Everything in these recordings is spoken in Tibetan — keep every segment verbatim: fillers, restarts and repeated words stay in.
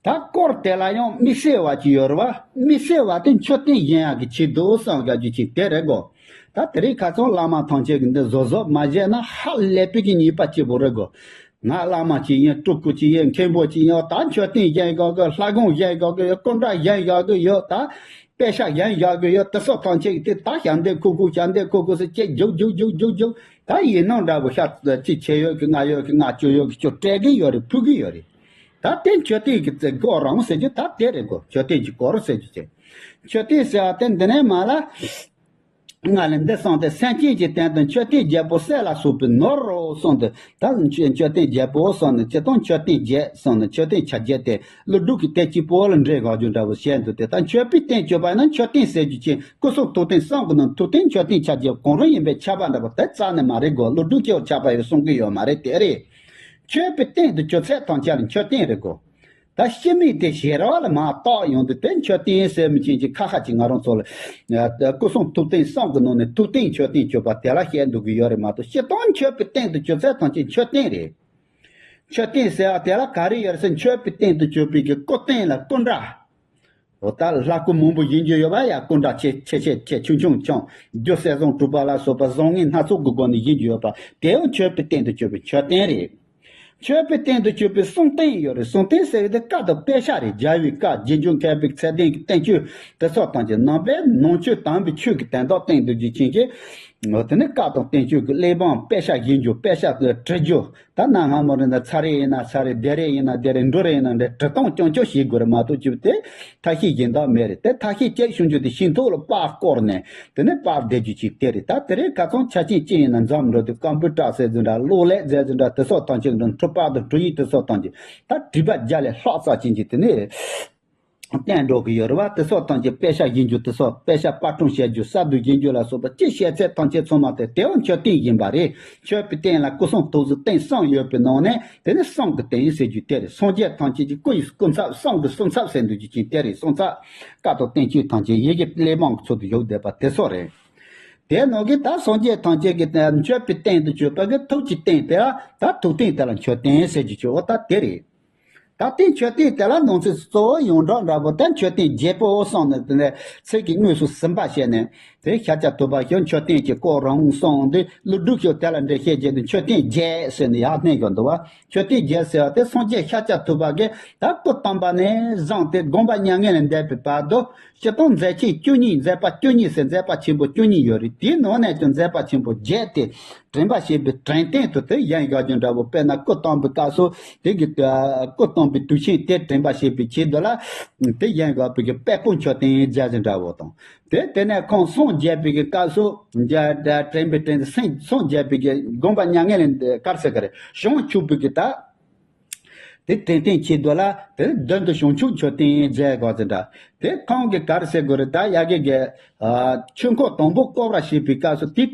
ད་སྐོར་དེ་ལ་ཡང་དམིགས་བསལ་བ་ཅིག་ཡོད་རེད་བ། དམིགས་བསལ་བ་དེ་མཆོད་རྟེན་བཞེངས་ཡག་གི་ཆེད་དུ་བསམ་ཡག་རྒྱུ་ཅིག་དེ་རེད་གོ། ད་དེ་རིང་ཁ་སང་བླ་མ་ཐམས་ཅད་ཀྱིས་འདི་བཟོ་བཟོ་མ་བྱས་ན་ཧ་ལས་པའི་གི་ཉེས་པ་སྐྱེ་བོ་རེད་གོ། ང་བླ་མ་ཅིག་ཡིན། སྤྲུལ་སྐུ་ཅིག་ཡིན། མཁན་པོ་ཅིག་ཡིན། ད་མཆོད་རྟེན་བཞེངས་ཡག་གི། ལྷ་ཁང་བཞེངས་ཡག་གི་ཡོད། སྐུ་འདྲ་བཞེངས་ཡག་གི་ཡོད། ད་པད་ཤག་བཞེངས་ཡག་གི་ཡོད། དེ་སོགས་ཐམས་ཅད་ཀྱིས་དེ་ད་ཞབས་འདེགས་ཁུག་ཁུག་ཞབས་འདེགས་ཁུག་ཁུག་ཟེར་ཅིག་རྒྱུག་རྒྱུག་རྒྱུག་རྒྱུག་རྒྱུག་ད་ཡིན་ནོ་འདྲ་པོ་ཤ་ཅིག་ཆེ་ཡོད་གི། ང་ཡོད་གི། ང་བཅུ་ཡོད་གི། ཅོ་སྤྲད་གི་ཡོད་རེད། ཕུལ་གི་ཡོད་རེད། ད་དེ་མཆོད་རྟེན་གྱི་སྐོར་རང་ཟེར་རྒྱུ་ད་དེ་རེད་གོ། མཆོད་རྟེན་གྱི་སྐོར་ཟེར་རྒྱུ་ཅིག་མཆོད་རྟེན་ཟེར་བ་དེ་འདི་ནས་མ་ལ། ང་ལ་འདི་གསུངས་ཏེ། སེམས་ཅན་གྱི་དོན་དུ་མཆོད་རྟེན་བརྒྱད་པོ་གསེར་ལ་སོགས་པའི་ནོར་རོ་གསུངས་ཏེ། ད་མཆོད་མཆོད་རྟེན་བརྒྱད་པོ་གསུངས་ནས། སྤྱིར་བཏང་མཆོད་རྟེན་བརྒྱད་གསུངས་ནས། མཆོད་རྟེན་ཆ་བརྒྱད་དེ་ཀླུ་སྒྲུབ་ཀྱི་བསྟན་བཅོས་པོ་ལ་འགྲེལ་དགོས་རྒྱུ་འདྲ་པོ་བཤད་འདུག་སྟེ། ད་མཆོད་པའི་རྟེན་མཆོད་པ་ན་མཆོད་རྟེན་ཟེར་རྒྱུ་ཅན་སྐུ་གསུང་ཐུགས་རྟེན་གསུམ་གྱི་ནང་ཐུགས་རྟེན་མཆོད་རྟེན་ཆ་བརྒྱད་གང་རུང་ཡིན་པས་ཁྱབ་པ་འདྲ་པོ་དེ་རྩ་ནས་མ་རེད་གོ། ཀླུ་སྒྲུབ་ཀྱིས་ཁྱབ་པ་ཡོད་གསུང་གི་ཡོད་མ་རེད། དེ་རེད། མཆོད་པའི་རྟེན་དུ་གྱུར་ཚད་ཐམས་ཅད་ལ་མཆོད་རྟེན་རེད་གོ། ད་སྤྱི་མིང་དེ་ཞེ་ར་བ་ལ་མར་བཏགས་ཡོང་དུས་དེ་མཆོད་རྟེན་ཟེར་མི་ཅན་གྱི་ཁ་ཁ་ཅིག་ང་རང་ཚོ་ལ། ཨ། སྐུ་གསུང་ཐུགས་རྟེན་གསུམ་གྱི་ནང་ནས་ཐུགས་རྟེན་མཆོད་རྟེན་གྱུར་པ་དེ་ལ་བཤད་འདུག་གི་ཡོད་རེད་མ་གཏོགས། སྤྱིར་བཏང་མཆོད་པའི་རྟེན་དུ་གྱུར་ཚད་ཐམས་ཅད་མཆོད་རྟེན་རེད། མཆོད་རྟེན་ཟེར་བ་དེ་ལ་ག་རེ་ཡོད་རེད་ཟེར། མཆོད་པའི་རྟེན་དུ་གྱུར་པའི་གི་སྐུ་རྟེན་ལ་སྐུ་འདྲ། འོ་ད་ལྷ་སྐུ་མང་པོ་བཞེངས་རྒྱུ་ཡོད་པ་ཡ། སྐུ་འདྲ་ཆེ་ཆེ་ཆེ་ཆེ་ཆུང་ཆུང་ཆུང་། རྒྱུ་གསེར་བཟང་དྲུག་པ་ལ་སོགས་པ་བཟང་ངན་སྣ་ཚོགས་ཀྱི་སྒོ་ནས་བཞེངས་རྒྱུ་ཡོད་པ་དེ་ཡང་མཆོད་པའི་རྟེན་དུ་གྱུར་པའི་མཆོད་རྟེན་རེད། མཆོད་པའི་རྟེན་དུ་གྱུར་པའི་གསུང་རྟེན་ཡོད་རེད། གསུང་རྟེན་ཟེར་བའི་དེ་བཀའ་དང་པད་ཤག་རེད། རྒྱལ་བའི་བཀའ། རྗེ་འཇུག་མཁས་པའི་ཚད་ལྡན་གྱི་བསྟན་བཅོས་དེ་སོགས་དང་བཅས་ནང་པའི་ནང་ཆོས་དམ་པའི་ཆོས་ཀྱི་དོན་དག་སྟོན་སྡོད་རྒྱུ་ཅན་གྱི། འོ་དེ་ནི་བཀའ་དང་བསྟན་བཅོས་ཀྱི་གླེགས་བམ་པད་ཤག་བཞེངས་རྒྱུ། པད་ཤག་ཏུ་བྲི་རྒྱུ། ད་གནའ་སྔ་མོ་རེད་ན་ཚར་རེ་ཡིན་ན་ཚར་རེ། སྡེ་རེ་ཡིན་ན་སྡེ་རེ། འབྲུ་རེ་ཡིན་ན་འབྲུ་རེ། བྲི་སྟངས་རྐྱང་རྐྱང་ཞིག་དགོས་རེད་མ་གཏོགས། ཅིག་དེ་ཐབས་ཤེས་གཞན་དག་མེད་རེད། དེ་ཐབས་ཤེས་གཅིག་བྱུང་རྒྱུ་དེ་ཤིང་ཐོག་ལ་པར་བསྐོར་ནས་དེ་ནས་པར་བསྡད་རྒྱུ་ཅིག་དེ་རེད། ད་དེ་རིང་ཁ་སང་ཆ་རྐྱེན་ཅི་ཡིན་ན་འཛོམས་འགྲོ་དུས་ཀམ་པུ་ཊར་ཟེར་ཚུལ་འདྲ། གློག་ཀླད་ཟེར་ཚུལ་འདྲ། དེ་སོགས་ཐམས་ཅད་འགྲོ། འཕྲུལ་པར་དང་འཕྲུལ་ཡིག་དེ་སོགས་ཐམས་ཅད་ད་དྲི་བ་རྒྱ་ལས་ལྷག་ཙམ་ཅན་གྱི་དེ་ནས་བསྟན་འགྲོ་གི་ཡོད་རེད་བ། དེ་སོགས་ཐམས་ཅད་པད་ཤག་བཞེངས་རྒྱུ། དེ་སོགས་པད་ཤག་པར་སྐྲུན་བྱེད་རྒྱུ། གསར་དུ་བཞེངས་རྒྱུ་ལ་སོགས་པ་ཅི་བྱེད་ཚད་ཐམས་ཅད་ཚང་མ་དེ་དེའང་མཆོད་རྟེན་ཡིན་པ་རེད། མཆོད་པའི་རྟེན་ལ་སྐུ་གསུང་ཐུགས་རྟེན་གསུམ་ཡོད་པའི་ནང་ནས་དེ་ནི་གསུང་གི་རྟེན་ཟེར་རྒྱུ་དེ་རེད། སངས་རྒྱས་ཐམས་ཅད་ཀྱི་སྐུ་ཡི་སྐུ་ཚབ། གསུང་གི་གསུང་ཚབ་ཟེར་འདུག་རྒྱུ་ཅན་དེ་རེད། གསུང་ཚབ། བཀའ་དང་བསྟན་བཅོས་ཐམས་ཅད་ཡི་གེ་གླེགས་བམ་གྱི་ཚུལ་དུ་བཞུགས་བསྡད་པ་དེ་སོགས་རེད། དེའི་ནང་གི་ད་སངས་རྒྱས་ཐམས་ཅད་ཀྱི་མཆོད་པའི་རྟེན་དུ་གྱུར་པ་གི་ཐུགས་ཀྱི་རྟེན་དེ་ལ་ད་ཐུགས་རྟེན་དེ་ལ་མཆོད་རྟེན་ཟེར་རྒྱུ་ཅིག་འོ་ད་དེ་རེད། ད་ལྟའི་མཆོད་རྟེན་དེ་ལ་ནང་གསེས་གཙོ་བོ་ཡོངས་གྲགས་འདྲ་པོ་དེ་མཆོད་རྟེན་བརྒྱད་པོ་གསུངས་ནས། དེ་ནས་ཚིག་གི་དངོས་སུ་ཟིན་པ་བྱས་ནས་དེ་ཤཱཀྱ་ཐུབ་པ་ཤོག་མཆོད་རྟེན་གྱི་སྐོར་རང་གསུངས་ཏེ། ཀླུ་སྒྲུབ་ཤོག་དེ་ལ་འགྲེལ་བཤད་བྱས་ཏེ་མཆོད་རྟེན་བརྒྱད་ཟེར་ནས་ཡར་བསྣན་དགོས་འདུག་བ། མཆོད་རྟེན་བརྒྱད་ཟེར་བ་དེ་སངས་རྒྱས་ཤཱཀྱ་ཐུབ་པ་གིས་ད་སྐུ་བལྟམས་པ་ནས་བཟུང་སྟེ་དགོངས་པ་མྱ་ངན་ལས་འདས་པའི་བར་དུ། སྤྱིར་བཏང་མཛད་ཆེན་བཅུ་གཉིས། མཛད་པ་བཅུ་གཉིས་ཟེར་མཛད་པ་ཆེན་པོ་བཅུ་གཉིས་ཡོད་རེད། དེའི་ནང་ནས་ཀྱང་མཛད་པ་ཆེན་པོ་བརྒྱད་དེ་དྲན་པ་བྱེད་པའི་དྲན་རྟེན་དུ་དེ་ཡན་གར་རྒྱུ་འདྲ་པོ། དཔེར་ན་སྐུ་བལྟམས་པའི་སྐབས་སུ་དེ་གི་སྐུ་བལྟམས་པའི་དུས་ཆེན་དེ་དྲན་པ་བྱེད་པའི་ཆེད་དུ་ལ་དེ་ཡན་གར་བའི་གི་དཔལ་སྤུངས་མཆོད་རྟེན་མཛད་ཟིན་འདྲ་པོ་དང་། དེ་དེ་ནས་ཁོང་སངས་རྒྱས་པའི་གི་སྐབས་སུ་དྲན་པའི་དྲན་སེམས་སངས་རྒྱས་པའི་གི་དགོངས་པ་མྱ་ངན་ལས་ག་རེ་ཟེར་གི་རེད། བྱང་ཆུབ་པའི་གི་ད། དེ་དྲན་རྟེན་ཆེད་དུ་ལ་དེ་མདུན་དུ་བྱང་ཆུབ་མཆོད་རྟེན་མཛད་དགོས་ཟེར་འདྲ། དེ་ཁོང་གིས་ག་རེ་ཟེར་དགོས་རེད། ད་ཡ་གི་གི་ཆོས་འཁོར་དང་པོ་བསྐོར་བར་བྱེད་པའི་སྐབས་སུ་དེ་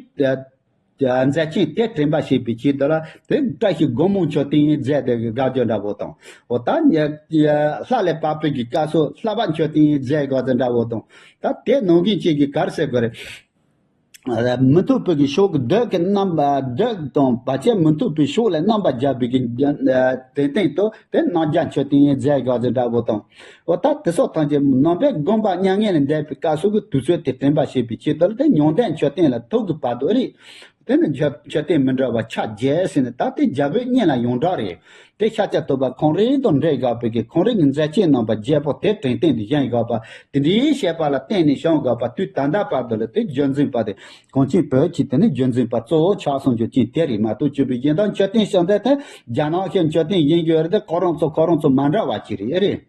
མཛད་ཆེན་དེ་དྲན་པ་བྱེད་པའི་ཆེད་དུ་ལ་དེ་བཀྲ་ཤིས་སྒོ་མང་མཆོད་རྟེན་མཛད་དེ་དགའ་སྐྱོ་འདྲ་པོ་དང་། འོ་ད་ལྷ་ལས་བབས་པའི་གི་སྐབས་སུ་ལྷ་བབས་མཆོད་རྟེན་མཛད་དགོས་ཟེར་འདྲ་པོ་དང་། ད་དེ་ནང་བཞིན་གཅིག་གིས་ག་རེ་ཟེར་དགོས་རེད། མི་མཐུན་པའི་གི་ཕྱོགས་ཀྱི་བདུད་ཀྱི་རྣམ་པ། བདུད་དང་བར་ཆད་མི་མཐུན་པའི་ཕྱོགས་ལ་རྣམ་པར་རྒྱལ་བའི་གི་དྲན་རྟེན་དུ་དེ་རྣམ་རྒྱལ་མཆོད་རྟེན་མཛད་དགོས་ཟེར་འདྲ་པོ་དང་། འོ་ད་དེ་སོགས་ཐམས་ཅད་ནང་པའི་དགོངས་པ་མྱ་ངན་ལས་འདས་པའི་སྐབས་སུ་གི་དུས་ཚོད་དེ་དྲན་པ་བྱེད་པའི་ཆེད་དུ་དེ་མྱང་འདས་མཆོད་རྟེན་ལ་ཐུག་གི་བར་དུ་རེད། དེ་ནི་མཆོད་མཆོད་རྟེན་མི་འདྲ་བ་ཆ་བརྒྱད་ཟེར་ནས། ད་དེ་རྒྱ་བོད་གཉིས་ལ་ཡོངས་གྲགས་རེད། དེ་ཤཱཀྱ་ཐུབ་པ་ཁོང་རང་དང་འབྲེལ་དགོས་པའི་གི་ཁོང་རང་གི་མཛད་ཆེན་རྣམ་པ་བརྒྱད་པོ་དེ་དྲན་རྟེན་དུ་བཞེངས་དགོས་པ། དེ་འདྲའི་བཤད་པ་ལ་བརྟེན་ནས་བྱུང་དགོས་པ། དུས་ད་ལྟ་བར་དུ་ལ་དེ་རྒྱུན་འཛིན་པ་དེ་གངས་ཅན་བོད་ཀྱི་དེ་ནི་རྒྱུན་འཛིན་པ་གཙོ་བོ་ཆགས་སོང་རྒྱུ་རྐྱེན་དེ་རེད་མ་གཏོགས། བཅུ་པའི་གཞན་དག་མཆོད་རྟེན་བྱུང་དེ་དེ་རྒྱ་ནག་གི་མཆོད་རྟེན་ཡིན་རྒྱུ་རེད། དེ་ཁོ་རང་ཚོ་ཁོ་རང་ཚོ་མ་འདྲ་བ་ཅིག་རེད། ཨེ་རེད།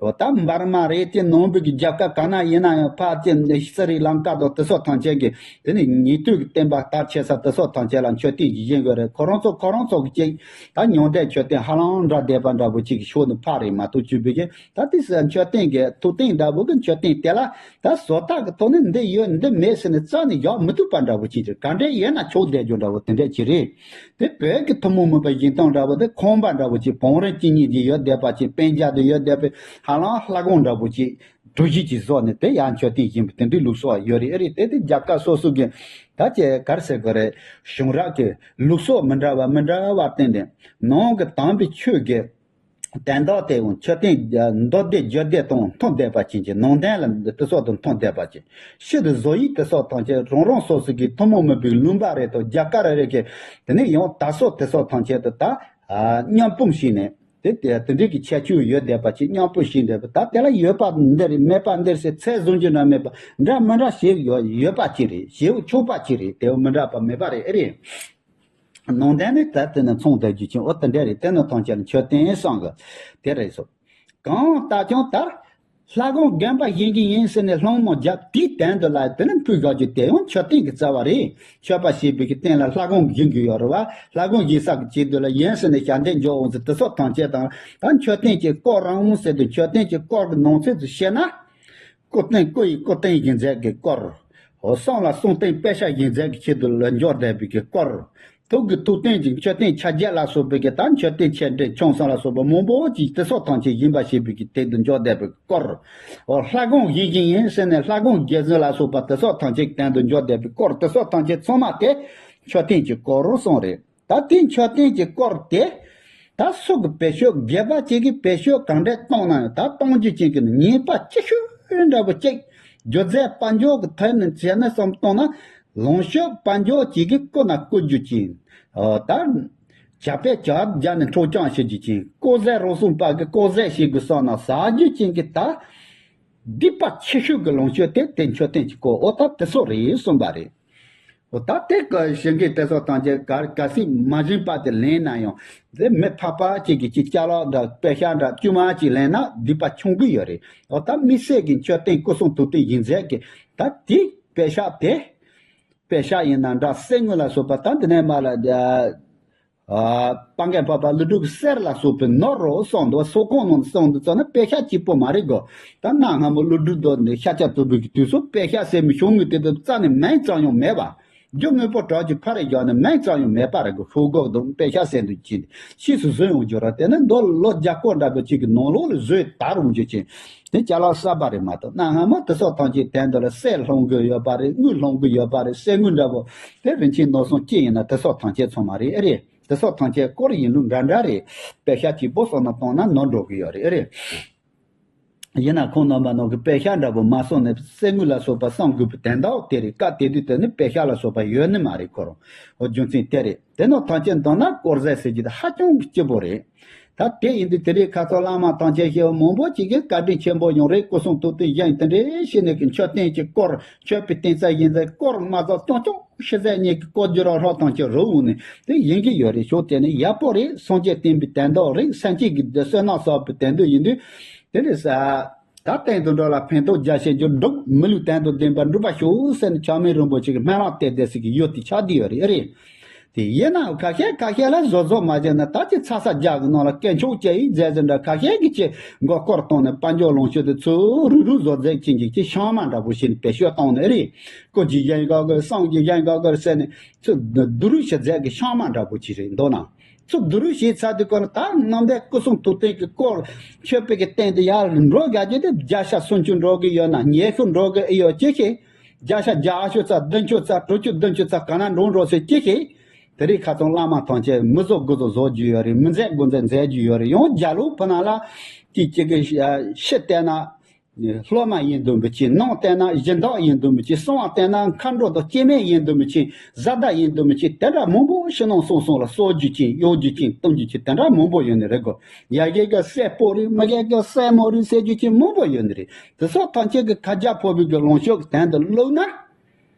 འོ་ད་འབར་མ་རེད། དེ་ནང་པའི་གི་རྒྱལ་ཁབ་ག་ན་ཡིན་ན་ཡང་ཕར་དེ་སི་རི་ལང་ཀ་དང་དེ་སོགས་ཐམས་ཅད་ཀྱི་དེ་ནི་ཉན་ཐོས་ཀྱི་བསྟན་པ་དར་ཆེ་ས་དེ་སོགས་ཐམས་ཅད་ལ་མཆོད་རྟེན་ཞིག་བཞེངས་དགོས་རེད། ཁོ་རང་ཚོ་ཁོ་རང་ཚོ་གི་ཅིག་ད་མྱང་འདས་མཆོད་རྟེན་ཧ་ལམ་འདྲ་བསྡད་པ་འདྲ་པོ་ཅིག་གི་ཕྱོགས་ནས་ཕར་རེད་མ་གཏོགས། བཅུ་པའི་གི་ད་དེ་སི་མཆོད་རྟེན་གྱི་ཐུགས་རྟེན་འདྲ་པོ་གི་མཆོད་རྟེན་དེ་ལ་ད་བཟོ་ལྟ་གི་ཐོག་ནས་འདི་ཡོད་འདི་མེད་ཟེར་ནས་རྩ་ནས་བཞག་མི་ཐུབ་པ་འདྲ་པོ་ཅིག་རེད། ག་འདྲས་ཡིན་ན་ཆོག་བསྡད་རྒྱུ་འདྲ་པོ་དེ་འདྲས་ཅིག་རེད། དེ་བོད་ཀྱི་ཐུན་མོང་མིན་པ་བཞེངས་སྟངས་འདྲ་པོ་དེ་ཁང་པ་འདྲ་པོ་ཅིག་བང་རིམ་གཅིག་གཉིས་ཅིག་ཡོད་བསྡད་པ་ཅིག་པད་ཇ་དེ་ཡོད་བསྡད་པའི་ཧ་ལམ་ལྷ་ཁང་འདྲ་པོ་ཅིག་གྲུ་བཞི་ཅིག་བཟོས་ནས་དེ་ཡར་མཆོད་རྟེན་བཞེངས་པའི་དེ་འདྲའི་ལུགས་སྲོལ་ཡོད་རེད། ཨེ་རེད། དེ་དེ་རྒྱལ་ཁབ་སོ་སོ་གི་ད་ཅེ་ག་རེ་ཟེར་དགོས་རེད། གཞུང་རབ་ཀྱི་ལུགས་སྲོལ་མི་འདྲ་བ་མི་འདྲ་བ་བརྟེན་ནས་ནང་གི་དམ་པའི་ཆོས་ཀྱི་ དོན་དག་དེ་ཡང་མཆོད་རྟེན་མདོ་སྡེ་རྒྱུད་སྡེ་དང་མཐུན་བསྡད་པ་ཅན་གྱི་ནང་དོན་ལ་དེ་སོགས་དང་མཐུན་བསྡད་པ་ཅན། ཕྱིས་སུ་བཟོ་ཡིག་དེ་སོགས་ཐམས་ཅད་རང་རང་སོ་སོ་གི་ཐུན་མོང་མིན་པའི་ལུང་པ་རེ་དང་རྒྱ་གར་རེ་གི་དེ་ནས་ཡང་དར་སྲོལ་དེ་སོགས་ཐམས་ཅད་དུ་ད་མཉམ་སྤུངས་བྱས་ནས། དེ་དེ་དེ་འདྲའི་གི་ཁྱད་ཆོས་ཡོད་བསྡད་པ་ཅིག་མཉམ་སྤུངས་བྱས་བསྡད་པ། ད་དེ་ལ་ཡོད་པ་འདི་རེད་མེད་པ་འདི་རེད་ཟེར་ཚད་བཟུང་རྒྱུ་འདྲ་མེད་པ། འདྲ་མི་འདྲ་ཞེས་ཡོད་ཡོད་པ་ཅིག་རེད། ཞེས་ཆོག་པ་ཅིག་རེད། དེ་མི་འདྲ་པ་མེད་པ་རེད། ཨེ་རེད། ནང་དོན་ནི་ད་དེ་ནི་མཚུངས་ལྡན་རྒྱུ་ཅན། འོ་དེ་འདྲ་རེད། དེ་ནི་ཐམས་ཅད་ལ་མཆོད་རྟེན་བསམ་གི་དེ་རེད་སོ། གང་ལྟར་ཀྱང་ད་ལྷ་ཁང་དགོན་པ་བཞེངས་ཀྱི་ཡིན་ཟེར་ནས་སློང་མོ་བརྒྱབ་དེའི་དོན་དུ་ལ་དེ་ནི་ཕུལ་དགོས་རྒྱུ་དེ་ཡང་མཆོད་རྟེན་གྱི་རྩ་བ་རེད། མཆོད་པ་ཞེས་པའི་གི་རྟེན་ལ་ལྷ་ཁང་བཞེངས་དགོས་ཡོད་རེད་བ། ལྷ་ཁང་བཞེངས་ས་གི་ཆེད་དུ་ལ་ཡིན་ཟེར་ནས་ཞབས་འདེགས་འཇོག་འོང་ཟེར་དེ་སོགས་ཐམས་ཅད་དང་། ད་མཆོད་རྟེན་གྱི་སྐོར་རང་ཟེར་དུས་མཆོད་རྟེན་གྱི་སྐོར་གྱི་ནང་ཚན་དུ་བཤད་ན། སྐུ་རྟེན་སྐུ་ཡི་སྐུ་རྟེན་བཞེངས་མཛད་ཀྱི་སྐོར། འོ་གསུང་ལ་གསུང་རྟེན་དཔེ་ཤག་བཞེངས་མཛད་ཀྱི་ཆེད་དུ་ལ་འཇོག་བསྡད་པའི་གི་སྐོར། ཐུགས་ཀྱི་ཐུགས་རྟེན་གྱི་མཆོད་རྟེན་ཕྱག་རྒྱ་ལ་སོགས་པའི་གི་ད་མཆོད་རྟེན་ཆེ་འབྲིང་ཆུང་གསུམ་ལ་སོགས་པ་མང་པོ་ཅིག་དེ་སོགས་ཐམས་ཅད་བཞེངས་པ་ཞེས་པའི་གི་དོན་དུ་འཇོག་བསྡད་པའི་སྐོར། འོ་ལྷ་ཁང་བཞེངས་བཞིན་ཡིན་ཟེར་ནས་ལྷ་ཁང་རྒྱ་བཟོ་ལ་སོགས་པ་དེ་སོགས་ཐམས་ཅད་དོན་དུ་འཇོག་བསྡད་པའི་སྐོར། དེ་སོགས་ཐམས་ཅད་ཚང་མ་དེ་མཆོད་རྟེན་གྱི་སྐོར་རུ་གསུངས་རེད། ད་དེ་མཆོད་རྟེན་གྱི་སྐོར་དེ། ད་སུ་གི་བེད་སྤྱོད་དགེ་བ་ཅིག་གིས་བེད་སྤྱོད་གང་འདྲ་གཏོང་ན་ཡང་ད་གཏོང་རྒྱུ་ཅན་གྱི་ནི་ཉེས་པ་ཆེ་ཤོས་འདྲ་པོ་ཅིག་རྒྱུ་རྫས་དཔལ་འབྱོར་གྱི་ཐད་ནས་བྱས་ན་བསམ་གཏོང་ན། ལོངས་སྤྱོད་དཔལ་འབྱོར་ཅིག་གིས་རྐུ་ན་རྐུ་རྒྱུ་ཅན། ད་ཇག་པས་ཇག་བརྒྱབ་ནས་འཕྲོག་རྐྱང་བྱེད་རྒྱུ་ཅན། ལྐོག་ཟ་རུལ་སུངས་པ་གིས་ལྐོག་ཟ་བྱེད་དགོས་བསམ་ན་ཟ་རྒྱུ་ཅན་གྱི་ད། སྡིག་པ་ཆེ་ཤོས་ཀྱི་ལོངས་སྤྱོད་དེ་དེ་མཆོད་རྟེན་གྱི་སྐོར་འོ་ད་དེ་སོགས་རེད་གསུངས་པ་རེད། འོ་ད་དེ་གི་ཞིང་ཁའི་དེ་སོགས་ཐམས་ཅད་ག་ག་སྲིད་མ་བཞེངས་པ་དེ་ལེན་ན་ཡང་དེ་མི་ཕལ་པ་ཅིག་གིས་ཅིག་ཅ་ལག་འདྲ་པད་ཤག་འདྲ་དཀྱུས་མ་ཅིག་ལེན་ན་སྡིག་པ་ཆུང་གི་ཡོད་རེད། འོ་ད་དམིགས་བསལ་གྱི་མཆོད་རྟེན་སྐུ་གསུང་ཐུགས་རྟེན་བཞེངས་མཛད་ཀྱི་ད་དེ་པད་ཤག་དེ་པད་ཤག་ཡིན་ན་འདྲ་གསེར་དངུལ་ལ་སོགས་པ་ད་འདི་ནས་མ་ལ། ཨ། སྤང་གེ་འཕགས་པ་ཀླུ་སྒྲུབ་གསེར་ལ་སོགས་པའི་ནོར་རོ་གསུངས་འདུག་སོགས་གོང་ནང་གསུངས་འདུག་ཙམ་ན་པད་ཤག་གཅིག་པོ་མ་རེད་གོ། ད་གནའ་སྔ་མོ་ཀླུ་སྒྲུབ་རྡོ་ནས་ཤཱཀྱ་ཐུབ་པའི་གི་དུས་སུ་པད་ཤག་ཟེར་མི་ཤོང་གི་དེ་དུ་རྩ་ནས་མིང་ཙམ་ཡང་མེད་པ། རྒྱུ་དངོས་པོ་གྲགས་ཀྱི་ཕ་རེ་བཞག་ནས་མིང་ཙམ་ཡང་མེད་པ་རེད་གོ། ཤོག་སྒོ་དང་པད་ཤག་ཟེར་འདུག་ཅིང་ཕྱིས་སུ་བཟོས་ཡོང་རྒྱུ་ར་དེ་ནི་མདོ་ལོ་བརྒྱ་སྐོར་འདྲ་པོ་ཅིག་གི་ནང་ལོགས་ལ་བཟོས་དར་ཡོང་རྒྱུ་ཅིང་དེ་ཅ་ལག་གསར་པ་རེད་མ་གཏོགས་གནའ་སྔ་མོ་དེ་སོགས་ཐམས་ཅད་དོན་དུ་ལ་གསེར་སློང་གི་ཡོད་པ་རེད། དངུལ་སློང་གི་ཡོད་པ་རེད། གསེར་དངུལ་འདྲ་པོ། དེ་རིན་ཆེན་ནོར་གསུམ་ཅི་ཡིན་ན་དེ་སོགས་ཐམས་ཅད་ཚང་མ་རེད། ཨེ་རེད། དེ་སོགས་ཐམས་ཅད་སྐོར་ཡིན་ལུགས་འདྲ་འདྲ་རེད། པད་ཤག་གཅིག་པོ་བསམ་ན་གཏོང་ན་ནོར་འགྲོ་གི་ཡོད་རེད། ཨེ་རེད། ཡིན་ན་ཁོང་རྣམ་པ་ནང་གི་པད་ཤག་འདྲ་པོ་མ་སོང་ནས་གསེར་དངུལ་ལ་སོགས་པ་བསམ་དགོས་པའི་དོན་དག་དེ་རེད། སྐབས་དེ་དུས་དེ་ནི་པད་ཤག་ལ་སོགས་པ་ཡོད་ནི་མ་རེད་ཁོ་རང་། འོ་རྒྱུ་མཚན་དེ་རེད། དེ་ནང་ཐམས་ཅད་མདོར་ན་དཀོར་ཟས་ཟེར་རྒྱུ་དེ་ཧ་ཅང་གི་སྐྱིད་པོ་རེད། ད་དེ་ཡིན་དུས་དེ་རིང་ཁ་སང་བླ་མ་ཐམས་ཅད་ཞེས་པ་མང་པོ་ཅིག་གིས་བཀའ་དྲིན་ཆེན་པོ་ཡོང་རེད། སྐུ་གསུང་ཐུགས་རྟེན་བཞེངས་དེ་འདྲའི་ཞིག་ནས་ཀྱི་མཆོད་རྟེན་གྱི་དཀོར་མཆོད་པའི་རྟེན་རྩ་བཞེངས་མཛད་དཀོར་མ་ཚོགས་སྟོང་ཆུང་ཤི་ཟད་གཉིས་ཀྱི་དཀོར་རྒྱུ་རོགས་ཧྲོག་ཐམས་ཅད་རུལ་འོང་ནས་དེ་ཡིན་གྱི་ཡོད་རེད། ཞོག་དེ་ནི་ཡག་པོ་རེད། སངས་རྒྱས་བསྟན་པའི་དོན་དག་རེད། སེམས་ཅན་གྱི་བསོད་ནམས་བསགས་པའི་དོན་དུ་ཡིན་དུས་དེ་ནི་ས། ད་སྟེང་དུ་འགྲོ་ལ་ཕན་ཐོགས་རྒྱ་ཆེན་གྱི་སྒྲུབ་མི་ལུས་དོན་དུ་ལྡན་པ་འགྲུབ་པ་ཤོག་ཟེར་ནས་ཆགས་མེད་རིན་པོ་ཆེ་གི་སྨོན་ལམ་གཏད་བསྡད་ཟིག་གི་ཡོད་དེ་ཆགས་བསྡད་ཡོད་རེད། ཨེ་རེད། དེ་ཡིན་ནའང་ཁ་ཤས་ཁ་ཤས་ལ་བཟོ་བཟོ་མ་བྱས་ན་ད་ཅི་ཚ་ས་རྒྱག་གི་ནང་ལ་སྐད་ཆོག་ཅེས་ཡིག་མཛད་ཟིན་འདྲ་ཁ་ཤས་ཀྱི་ཆེ་མགོ་སྐོར་བཏང་ནས་དཔལ་འབྱོར་ལོངས་སྤྱོད་དེ་ཚུར་རུག་རུག་བཟོ་མཛད་ཅན་གྱི་ཆེ་ཤང་མ་འདྲ་པོ་ཞིག་ནས་བེད་སྤྱོད་བཏང་ནས་ཨེ་རེད། སྐུ་ཅིག་བཞེངས་དགོས་གི་བསང་ཅིག་བཞེངས་དགོས་གི་ཟེར་ནས་ཚུར་བསྡུ་རུག་བྱེད་མཛད་ཀྱི་ཤང་མ་འདྲ་པོ་ཅིག་རེད་འདུག་ན། ཚུར་བསྡུ་རུག་བྱས་ཚར་དུས་སྐོར་ལ་ད་གནམ་བདེ་སྐུ་གསུང་ཐུགས་རྟེན་གྱི་སྐོར་མཆོད་པའི་གི་སྟེང་དུ་ཡར་འགྲོ་དགའ་རྒྱུ་དེ་བརྒྱ་ཆ་སུམ་ཅུ་འགྲོ་གི་ཡོད་ན་ཉི་ཤུ་འགྲོ་གི་ཨེ་ཡོད་ཅི་ཤེས། བརྒྱ་ཆ་བརྒྱད་ཅུ་ཚ་བདུན་ཅུ་ཚ་དྲུག་ཅུ་བདུན་ཅུ་ཚ་ག་ན་འགྲོ་འགྲོ་ཟེར་ཅི་ཤེས། དེ་རིང་ཁ་སང་བླ་མ་ཐམས་ཅད་མི་བཟོ་དགུ་བཟོ་བཟོ་རྒྱུ་ཡོད་རེད། མི་མཛད་དགུ་མཛད་མཛད་རྒྱུ་ཡོད་རེད། ཡང་རྒྱ་ལོ་ཕུ་ན་ལ་ཅིག་ཅིག་གི་ཤི་བལྟས་ན། སློབ་མ་ཡིན་འདུན་པ་ཅིག་ནང་བལྟས་ན་སྦྱིན་བདག་ཡིན་འདུན་པ་ཅིག་གསང་བ་བལྟས་ན་མཁའ་འགྲོ་དང་སྐྱེ་དམན་ཡིན་འདུན་པ་ཅིག་བཟའ་ཟླ་ཡིན་འདུན་པ་ཅིག་དེ་འདྲ་མང་པོ་ཕྱི་ནང་གསང་གསུམ་ལ་གསོག་རྒྱུ་ཅིག་གཡོག་རྒྱུ་ཅིག་གཏོང་རྒྱུ་ཅིག་དེ་འདྲ་མང་པོ་ཡོད་ནི་རེད་གོ། ཡ་གི་གི་སྲས་པོ་རེད། མ་གི་གི་སྲས་མོ་རེད་ཟེར་རྒྱུ་ཅིག་མང་པོ་ཡོད་ནི་རེད། དེ་སོགས་ཐམས་ཅད་ཀྱི་ཁ་རྒྱ་ཕོ་བོའི་གི་ལོངས་སྤྱོད་ཀྱི་དོན་དུ་བླུགས་ན།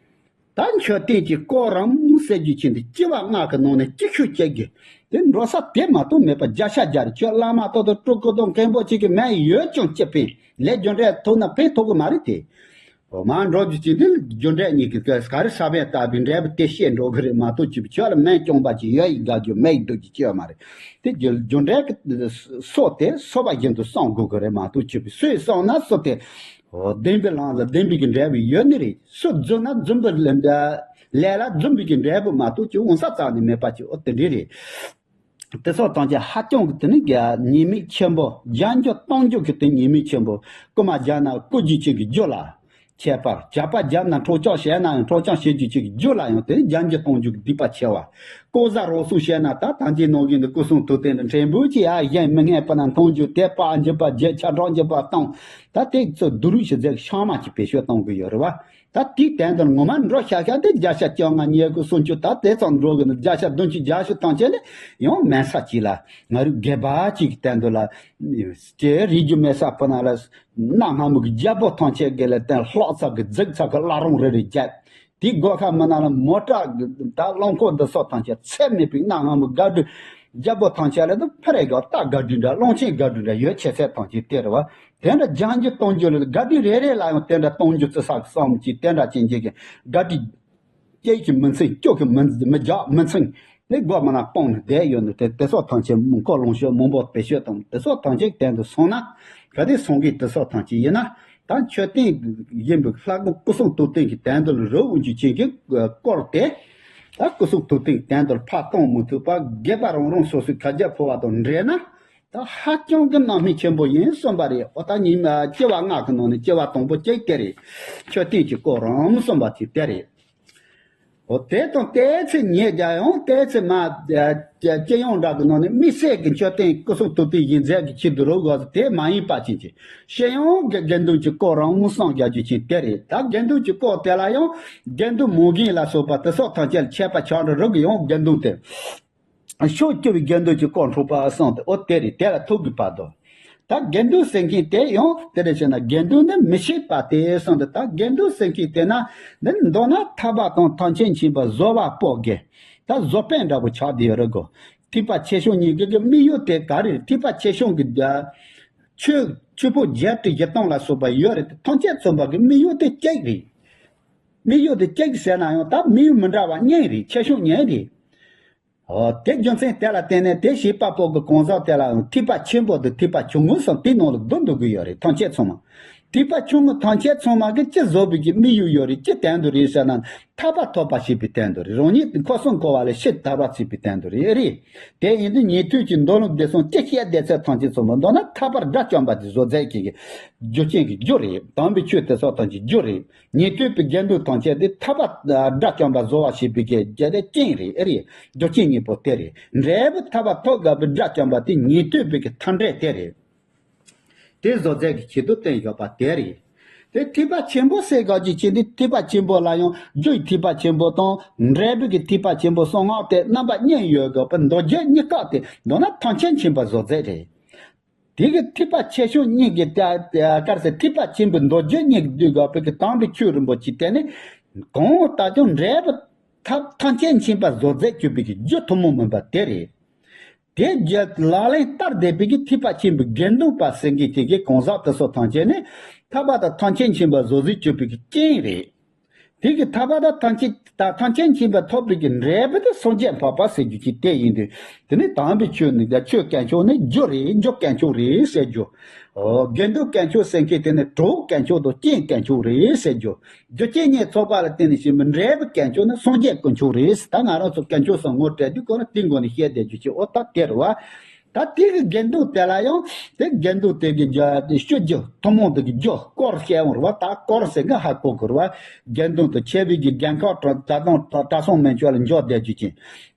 ད་མཆོད་རྟེན་གྱི་སྐོར་རམ་ཟེར་རྒྱུ་ཅན་དེ་སྐྱེ་བ་སྔ་གི་ནང་ནས་གཅིག་ཤོས་གཅིག་གི་དེ་འགྲོ་ས་དེ་མ་གཏོགས་མེད་པ་བརྒྱ་ཆ་བརྒྱ་རེད། ཁྱོད་བླ་མ་ཏོ་ཏོ་སྤྲུལ་སྐུ་དང་མཁན་པོ་གཅིག་གི་མིང་ཡོད་ཀྱང་ཅི་ཕན། ལས་རྒྱུ་འབྲས་ཐོབ་ན་ཕན་ཐོགས་གི་མ་རེད་དེ། འོ་མ་འགྲོ་རྒྱུ་ཅན་དེ་རྒྱུ་འབྲས་གཉིས་ཀྱི་ག་རེ་ས་བོན་བཏབ་པའི་འབྲས་བུ་དེ་ཤེས་འགྲོ་གི་རེད་མ་གཏོགས་ཅི་ཕན། ཁྱོད་ལ་མིང་རྐྱང་པ་ཅིག་ཡོད་ཡིན་དགའ་རྒྱུ་མེད་ཡིན་སྡུག་རྒྱུ་ཅི་ཡོད་མ་རེད། དེ་རྒྱུ་རྒྱུ་འབྲས་ཀྱི་སོ་དེ་སོ་པ་བཞིན་དུ་བསམ་དགོས་གི་རེད་མ་གཏོགས་ཅི་ཕན། སུས་བསམ་ན་སོ་དེ། འོ་བདེན་པའི་ལམ་ལ་བདེན་པའི་གི་འབྲས་བུ་ཡོད་ནི་རེད། སུ་རྫུན་ན་རྫུན་པའི་ལས་ལ་རྫུན་པའི་གི་འབྲས་བུ་མ་གཏོགས་ཅི་འོང་ས་རྩ་ནས་མེད་པ་ཅིག་འོ་དེ་འདྲ་རེད། དེ་སོགས་ཐམས་ཅད་ཧ་ཅང་གི་དེ་ནི་གི་ཉེས་དམིགས་ཆེན་པོ། སྦྱང་རྒྱུ་གཏོང་རྒྱུ་གི་དེ་ཉེས་དམིགས་ཆེན་པོ། རྐུ་མ་སྦྱངས་ན་རྐུ་རྒྱུ་ཅན་གྱི་རྒྱུ་ལ། ཁྱད་པར་ཇག་པ་བརྒྱབ་ན་འཕྲོག་བཅོམ་བྱས་ན་ཡང་འཕྲོག་བཅོམ་བྱེད་རྒྱུ་ཅིག་རྒྱུ་ལ་ཡང་དེ་ནི་བརྒྱ་འགྱུར་སྟོང་འགྱུར་གྱི་སྡིག་པ་ཆེ་བ། ལྐོག་ཟ་རོགས་གསུམ་བྱས་ན་ད་ཐམས་ཅད་ནང་བཞིན་དུ་སྐུ་གསུང་ཐུགས་རྟེན་དུ་ཕྲན་བུ་ཅིག་ཡ་གཞན་མི་ངན་པ་ན་མཐོང་རྒྱུ་དེ་པ་འགྱུར་པ་བརྒྱད་ཆ་གྲངས་འགྱུར་པ་སྟོང་། ད་དེ་ཚོ་བསྡུ་རུབ་བྱེད་ཚད་ཤང་མ་ཅིག་བེད་སྤྱོད་གཏོང་གི་ཡོད་རེད་བ། ད་དེའི་སྟེང་དུ་ངོ་མ་འགྲོ་ཤག་ཤག་དེ་བརྒྱ་ཆ་བཅོ་ལྔ་ཉེར་དགུ་སུམ་ཅུ་ད་དེ་ཙམ་འགྲོ་གི་ནི་བརྒྱ་ཆ་བདུན་ཅུ་བརྒྱད་ཅུ་ཐམས་ཅད་ལས་ཡང་མེད་ས་ཅིག་ལ་ང་རུ་སྒེར་པ་ཅིག་གི་སྟེང་དུ་ལ་ཅེ་རིག་རྒྱུ་མེད་ས་པོ་ན་ལ་གནའ་སྔ་མོ་གི་རྒྱལ་པོ་ཐམས་ཅད་ཀྱི་ལ་སྟེང་ལྷག་ཚག་གི་རྫིག་ཚག་གི་བླ་རུང་རེ་རེ་བརྒྱབ། དེའི་སྒོ་ཁ་མི་ན་ལ་མོ་ཊ་གི་ད་རླངས་འཁོར་འདི་སོགས་ཐམས་ཅད་ཚད་མེད་པའི་གནའ་སྔ་མོ་དགའ་སྤྲོའི་རྒྱལ་པོ་ཐམས་ཅད་ལ་ད་ཕ་རེ་ག་རྟ་དགའ་སྤྲོའི་འདྲ་རླུང་ཆེན་དགའ་སྤྲོའི་འདྲ་ཡོད་ཆེ་ཚད་ཐམས་ཅད་དེ་རེད་བ། དེ་འདྲ་བརྒྱ་འགྱུར་སྟོང་འགྱུར་ལ་དགའ་སྤྲོའི་རེ་རེ་ལ་ཡང་དེ་འདྲ་སྟོང་འགྱུར་བརྩི་ས་གི་བསམ་གྱིས་དེ་འདྲ་ཅན་གྱི་དགའ་སྤྲོའི་སྐྱེ་གི་མི་ཚིམ་སྐྱོ་གི་མི་མི་རྒྱག་མི་ཚིམ། དེ་སྒོ་མ་ན་སྤོང་ནས་བསྡད་ཡོད་ནི་དེ་དེ་སོགས་ཐམས་ཅད་མུན་ཁོག་ལོངས་སྤྱོད་མང་པོ་བེད་སྤྱོད་དང་དེ་སོགས་ཐམས་ཅད་དོན་དུ་སོང་ན་ག་དེ་སོང་གི་དེ་སོགས་ཐམས་ཅད་ཡིན་ན་ད་མཆོད་རྟེན་ཡིན་པའི་ལྷ་སྐུ་སྐུ་གསུང་ཐུགས་རྟེན་གྱི་དོན་དུ་རི་དབུ་འཇུག་ཅན་གྱི་སྐོར་དེ་ད་སྐུ་གསུང་ཐུགས་རྟེན་དོན་དུ་ཕར་གཏོང་མི་ཐུབ་པ་དགེ་བ་རང་རང་སོ་སོའི་ཁ་རྒྱ་ཕོ་བ་དང་འབྲེལ་ན། ད་ཧ་ཅང་གི་རྣམ་སྨིན་ཆེན་པོ་ཡིན་གསུངས་པ་རེད། འོ་ད་ཉིན་མ་སྐྱེ་བ་ལྔ་གི་ནང་ནས་སྐྱེ་བ་དང་པོ་གཅིག་དེ་རེད། མཆོད་རྟེན་གྱི་སྐོར་རམ་གསུངས་པ་དེ་དེ་རེད། འོ་དེ་དང་དེའི་ཚེ་ཉེ་རྒྱ་ཡང་དེའི་ཚེ་མ་སྤྱི་ཡོངས་འདྲ་གི་ནང་ནས་དམིགས་བསལ་གྱི་མཆོད་རྟེན་སྐུ་གསུང་ཐུགས་རྟེན་ཡིན་ཚད་ཀྱི་ཆེད་དུ་རོགས་དགོས་དེ་མ་ཡིན་པ་ཅན་གྱི་སྤྱི་ཡོངས་ཀྱི་དགེ་འདུན་གྱི་སྐོར་རམ་གསུངས་རྒྱ་རྒྱུ་ཅན་དེ་རེད། ད་དགེ་འདུན་གྱི་སྐོར་དེ་ལ་ཡང་དགེ་འདུན་མང་གིན་ལ་སོགས་པ་དེ་སོགས་ཐམས་ཅད་ལ་ཁྱད་པར་ཆགས་འགྲོ་རོགས་ཀྱི་ཡང་དགེ་འདུན་དེ། ཕྱོགས་བཅུ་པའི་དགེ་འདུན་གྱི་སྐོར་འཁྲུག་པ་གསུངས་ཏེ་འོ་དེ་རེད། དེ་ལ་ཐུག་གི་བར་དུ། ད་དགེ་འདུན་ཟེར་མཁན་དེ་ཡང་དེ་རེད་ཟེར་ན་དགེ་འདུན་ནི་མི་ཤེས་པ་དེ་གསུངས་ཏེ་ད་དགེ་འདུན་ཟེར་མཁན་དེ་ན་འདི་མདོར་ན་ཐར་པ་དང་ཐམས་ཅད་མཁྱེན་པ་བཟོ་བ་པོ་དགེ། ད་བཟོ་དཔོན་འདྲ་པོ་ཆགས་བསྡད་ཡོད་རེད་གོ། ཐེག་པ་ཆེ་ཆུང་གཉིས་ཀྱི་གི་དམིགས་ཡུལ་དེ་ག་རེ་རེད། ཐེག་པ་ཆེ་ཆུང་གི་ཆོས་ཆོས་ཕུང་བརྒྱད་ཁྲི་བཞི་སྟོང་ལ་སོགས་པ་ཡོད་རེད་དེ་ཐམས་ཅད་མཚོན་པ་གི་དམིགས་ཡུལ་དེ་གཅིག་རེད། དམིགས་ཡུལ་དེ་གཅིག་ཟེར་ན་ཡང་ད་དམིགས་ཡུལ་མི་འདྲ་བ་གཉིས་རེད། ཆེ་ཆུང་གཉིས་རེད། འོ་དེ་རྒྱུ་མཚན་དེ་ལ་བརྟེན་ནས་དེ་བྱེད་པ་པོ་གི་གང་ཟག་དེ་ལའང་ཐེག་པ་ཆེན་པོ་དང་ཐེག་པ་ཆུང་ངུ་སོགས་དེའི་ནང་ལ་བསྡུ་འདུག་གི་ཡོད་རེད། ཐམས་ཅད་ཚང་མ། ཐེག་པ་ཆུང་ངུ་ཐམས་ཅད་ཚང་མ་གི་ཅི་བཟོ་བའི་གི་དམིགས་ཡུལ་ཡོད་རེད། ཅི་དོན་དུ་རེད་ཟེར་ན་ཐར་པ་ཐོབ་པ་བྱེད་པའི་དོན་དུ་རེད། རང་ཉིད་འཁོར་གསུམ་འཁོར་བ་ལས་ཕྱིར་ཐར་པ་བྱེད་པའི་དོན་དུ་རེད། རེད། དེ་ཡིན་དུས་ཉན་ཐོས་ཀྱི་མདོ་ལུང་སྡེ་གསུམ་ཅི་བཤད་བསྡད་ཚད་ཐམས་ཅད་ཚང་མ་མདོར་ན་ཐར་པར་དགྲ་བཅོམ་པ་དེ་བཟོ་རྫས་ཀྱི་རྒྱུ་རྐྱེན་གྱི་རྒྱུ་རེད། དམ་པའི་ཆོས་དེ་སོགས་ཐམས་ཅད་རྒྱུ་རེད། ཉན་ཐོས་པའི་དགེ་འདུན་ཐམས་ཅད་དེ་ཐར་པ་དགྲ་བཅོམ་པ་བཟོ་བ་བྱེད་པའི་གི་རྒྱུ་དེ་རྐྱེན་རེད། ཨེ་རེད། རྒྱུ་རྐྱེན་གཉིས་པོ་དེ་རེད། འབྲས་བུ་ཐར་པ་ཐོབ་དགོས་པའི་དགྲ་བཅོམ་པ་དེ་ཉན་ཐོས་པའི་གི་མཐའ་འབྲས་དེ་རེད། དེ་བཟོ་རྫས་ཀྱི་ཆེད་དུ་བསྟན་ཡོད་པ་དེ་རེད། དེ་ཐེག་པ་ཆེན་པོ་ཟེར་དགོས་ཀྱི་ཆེད་དུ་ཐེག་པ་ཆེན་པོ་ལ་ཡང་རྒྱུའི་ཐེག་པ་ཆེན་པོ་དང་འབྲས་བུ་གི་ཐེག་པ་ཆེན་པོ་གསང་སྔགས་དེ་རྣམ་པ་གཉིས་ཡོད་དགོས་པ་མདོ་རྒྱུད་གཉིས་ཀ་དེ་མདོར་ན་ཐམས་ཅད་མཁྱེན་པ་བཟོ་རྫས་རེད། དེ་གི་ཐེག་པ་ཆེ་ཆུང་གཉིས་ཀྱི་ད་གར་ཟེར་ཐེག་པ་ཆེན་པོའི་མདོ་རྒྱུད་གཉིས་ཀྱི་བསྡུས་དགོས་པའི་གི་དམ་པའི་ཆོས་རིན་པོ་ཆེ་དེ་ནི་གང་ལྟར་ཀྱང་འབྲས་བུ་ཐ་ཐམས་ཅད་མཁྱེན་པ་བཟོ་རྫས་གྱུར་པའི་གི་རྒྱུ་ཐུན་མོང་མིན་པ་དེ་རེད། དེ་རྒྱུ་ལག་ལེན་བསྟར་བསྡད་པའི་གི་ཐེག་པ་ཆེན་པོའི་དགེ་འདུན་པ་ཟེར་མཁན་དེ་གི་གང་ཟག་དེ་ཚོ་ཐམས་ཅད་ནི་ཐར་པ་དང་ཐམས་ཅད་མཁྱེན་པ་བཟོ་རྫས་གྱུར་པའི་གི་རྐྱེན་རེད། དེ་གི་ཐར་པ་དང་ཐམས་ཅད་དང་ཐམས་ཅད་མཁྱེན་པ་ཐོབ་པའི་གི་འབྲས་བུ་དེ་སངས་རྒྱས་འཕགས་པ་ཟེར་རྒྱུ་ཅིག་དེ་ཡིན་དུས། དེ་ནི་དམ་པའི་ཆོས་ནི་ཆོས་དཀོན་མཆོག་ནི་རྒྱུ་རེད། རྒྱུ་དཀོན་མཆོག་རེད་ཟེར་རྒྱུ། ཨོ་དགེ་འདུན་དཀོན་མཆོག་ཟེར་མཁན་དེ་ནི་གྲོགས་དཀོན་མཆོག་དང་རྐྱེན་དཀོན་མཆོག་རེད་ཟེར་རྒྱུ། རྒྱུ་རྐྱེན་གཉིས་ཚོགས་པ་ལ་བརྟེན་ནས་བྱུང་བའི་འབྲས་བུ་དཀོན་མཆོག་ནི་སངས་རྒྱས་དཀོན་མཆོག་རེད། ད་ང་རང་ཚོ་དཀོན་མཆོག་གསུམ་ངོ་སྤྲད་དུས་ཁོ་ན་དེའི་སྒོ་ནས་བཤད་བསྡད་རྒྱུ་ཅིག་ཨོ་ད་དེ་རེད་བ། ད་དེ་གི་དགེ་འདུན་དེ་ལ་ཡང་དེ་དགེ་འདུན་དེ་གི་རྒྱུ་དེ་སྤྱོད་རྒྱུ་ཐུན་མོང་དེ་གི་རྒྱུ་སྐོར་བཤད་ཡོང་རེད་བ། ད་སྐོར་ཟེར་གི་ཧ་གོ་གི་རེད་བ། དགེ་འདུན་དུ་ཆེ་བའི་གི་རྒན་ཁག་གྲྭ་གྲྭ་གྲྭ་གྲྭ་ཚང་མན་ཆོད་ལ་འཇོག་བསྡད་རྒྱུ་ཅིག་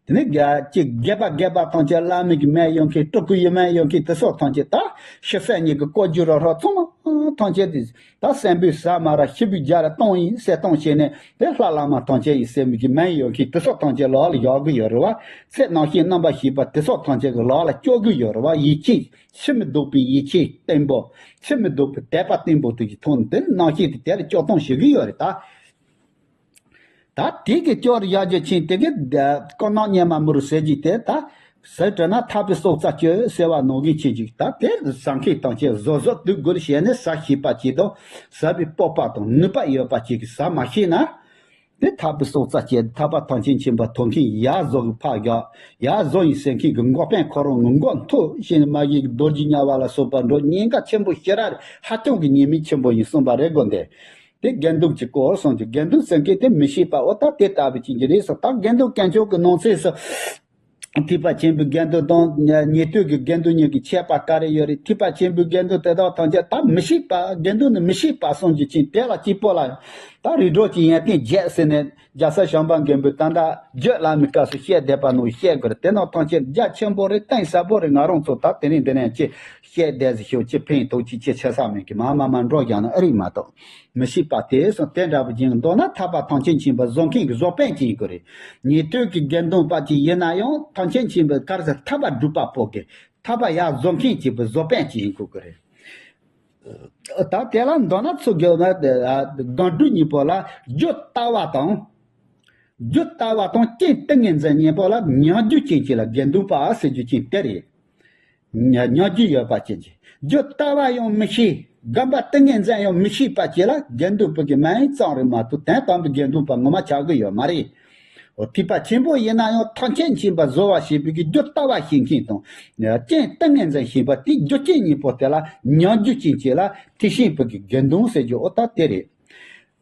དེ་ནས་རྒྱ་ཅིག་དགེ་བ་དགེ་བ་ཐམས་ཅད་བླ་མའི་གི་སྨན་ཡོད་མཁན་སྤྲུལ་སྐུ་ཡི་སྨན་ཡོད་མཁན་དེ་སོགས་ཐམས་ཅད་ད་ཤི་གསོན་གཉིས་ཀྱི་བཀོད་རྒྱུ་རོ་རོ་ཚང་མ་ཐམས་ཅད་དེ་ད་གསོན་པོའི་ཟ་མ་ར་ཤི་བའི་རྒྱ་ར་གཏོང་ཡིན་ཟེར་གཏོང་བྱས་ནས་དེ་ལྷ་བླ་མ་ཐམས་ཅད་ཡི་སེམས་ཀྱི་སྨན་ཡོད་མཁན་དེ་སོགས་ཐམས་ཅད་ལག་ལ་བཞག་གི་ཡོད་རེད་བ། ཚེ་རྣམ་ཤེས་རྣམ་པར་ཤེས་པ་དེ་སོགས་ཐམས་ཅད་ཀྱི་ལག་ལ་སྐྱོར་གི་ཡོད་རེད་བ། ཡིད་ཆེས་ཕྱི་མི་སྡུག་པའི་ཡིད་ཆེས་བརྟན་པོ། ཕྱི་མི་སྡུག་པའི་དད་པ་བརྟན་པོ་དེ་གི་ཐོག་ནས་དེ་རྣམ་ཤེས་དེ་དེ་ལ་སྐྱོར་གཏོང་བྱེད་གི་ཡོད་རེད་ད། ད་དེ་གི་སྐྱོར་བཞག་རྒྱུ་ཆེན་དེ་གི་ཀོ་ནག་ཉེ་མ་མུ་རུ་ཟེར་གྱི་དེ་ད་ཟེར་དྲན་ན་ཐར་པའི་སྲོག་རྩ་གཅོད་ཟེར་བ་ནང་བཞིན་ཆེན་ཅིག་ད་དེ་ཟ་མཁན་དང་ཆེ་བཟོ་བཟོ་དུས་དགོས་བྱས་ནས་ཟ་ཤེས་པ་ཅིག་དང་ཟ་བའི་སྤོབས་པ་དང་ནུས་པ་ཡོད་པ་ཅིག་གིས་ཟ་མ་ཤེས་ན། དེ་ཐར་པའི་སྲོག་རྩ་གཅོད་ཐར་པ་ཐམས་ཅད་མཁྱེན་པ་ཐོབ་མཁན་ཡར་བཟོ་གི་ཕར་རྒྱག་ཡར་བཟོ་ཡིན་ཟེར་མཁན་གི་འགོག་པའི་ཁོ་རང་ངི་མགོ་མཐོ་ཞིང་མ་གི་རྡོ་རྗེ་དམྱལ་བ་ལ་སོགས་པ་འགྲོ་ཉེན་ཁ་ཆེན་པོ་ཞེ་དྲག་རེད། ཧ་ཅང་གི་ཉེས་དམིགས་ཆེན་པོ་ཡིན་གསུངས་པ་རེད་དགོས་འདི། དེ་དགེ་འདུན་གྱི་སྐོར་གསུངས་ཀྱི་དགེ་འདུན་ཟེར་མཁན་དེ་མི་ཤེས་པ་འོ་ད་དེ་ལྟ་བུ་ཅིག་གི་རེད་ཟེར། ད་དགེ་འདུན་དཀོན་མཆོག་གི་ནང་གསེས་སུ་ ཐེག་པ་ཆེན་པོའི་དགེ་འདུན་དང་ཉན་ཐོས་ཀྱི་དགེ་འདུན་གཉིས་ཀྱི་ཁྱད་པར་ག་རེ་ཡོད་རེད། ཐེག་པ་ཆེན་པོའི་དགེ་འདུན་དེ་དག་ཐམས་ཅད་ད་མི་ཤེས་པ། དགེ་འདུན་ནི་མི་ཤེས་པ་གསུམ་གྱི་ཅིང་དེ་ལ་གཅིག་པོ་ལ་ད་རིགས་གྲོགས་ཀྱི་ཡོན་ཏན་བརྒྱད་ཟེར་ནས་རྒྱལ་སྲས་བྱམས་པ་མགོན་པོས་ད་ལྟ་བརྗོད་ལ་མི་དཀའ་སུ་བཤད་བསྡད་པ་ནང་བཤད་དགོས་རེད། དེ་རྣམས་ཐམས་ཅད་རྒྱ་ཆེན་པོ་རེད། གཏིང་ཟབ་པོ་རེད། ང་རང་ཚོ་ད་དེ་རིང་འདི་ནས་ཅི་བཤད་བསྡད་ཟིག་ཤོག་ཅི་ཕན་ཐོགས་ཅི་ཆེ་ཆེ་ས་མེད་ཀི་མ་མ་མ་འགྲོ་རྒྱག་ན་ཨ་རིག་མ་གཏོགས། མི་ཤེས་པ་དེ་སོང་དེ་འདྲ་བོ་ཅིག་མདོར་ན་ཐར་པ་ཐམས་ཅད་མཁྱེན་པ་བཟོ་མཁན་གྱི་བཟོ་དཔོན་ཅིག་ཡིན་དགོས་རེད། ཉན་ཐོས་ཀྱི་དགེ་འདུན་པ་ཅིག་ཡིན་ན་ཡང་ཐམས་ཅད་མཁྱེན་པའི་གར་ཟེར་ཐར་པ་སྒྲུབ་པ་པོ་གི་ཐར་པ་ཡར་བཟོ་མཁན་གྱི་བཟོ་དཔོན་ཅིག་ཡིན་དགོས་ཀྱི་རེད། ད་དེ་ལ་མདོར་ན་ཚུར་དགོས་ན་སྒང་དྲུག་གཉིས་པོ་ལ་རྒྱུ་ལྟ་བ་དང་། རྒྱུ་ལྟ་བ་དང་རྐྱེན་ཏིང་ངེ་འཛིན་གཉིས་པོ་ལ་མྱང་རྒྱུ་ཅན་གྱི་ལ་དགེ་འདུན་པ་ཟེར་རྒྱུ་ཅན་དེ་རེད། ཉ་ཉོན་རྒྱུ་ཡོད་པ་ཅན་གྱི། རྒྱུ་ལྟ་བ་ཡང་མི་ཤེས། སྒོམ་པ་ཏིང་ངེ་འཛིན་ཡང་མི་ཤེས་པ་ཅིག་ལ་དགེ་འདུན་པ་གི་མིང་ཙམ་རེད་མ་གཏོགས་དོན་དམ་པའི་དགེ་འདུན་པ་ངོ་མ་ཆགས་ཀྱི་ཡོད་མ་རེད། འོ་ཐེག་པ་ཆེན་པོ་ཡིན་ན་ཡང་ཐམས་ཅད་མཁྱེན་པ་བཟོ་བ་ཞེས་པའི་གི་རྒྱུ་ལྟ་བ་ཤེས་མཁན་དང་། རྐྱེན་ཏིང་ངེ་འཛིན་ཤེས་པ་དེ་རྒྱུ་རྐྱེན་གཉིས་པོ་དེ་ལ་ཉོན་རྒྱུ་ཅན་གྱི་ལ་ཐེག་ཆེན་པ་གི་དགེ་འདུན་ཟེར་རྒྱུ་འོ་ད་དེ་རེད།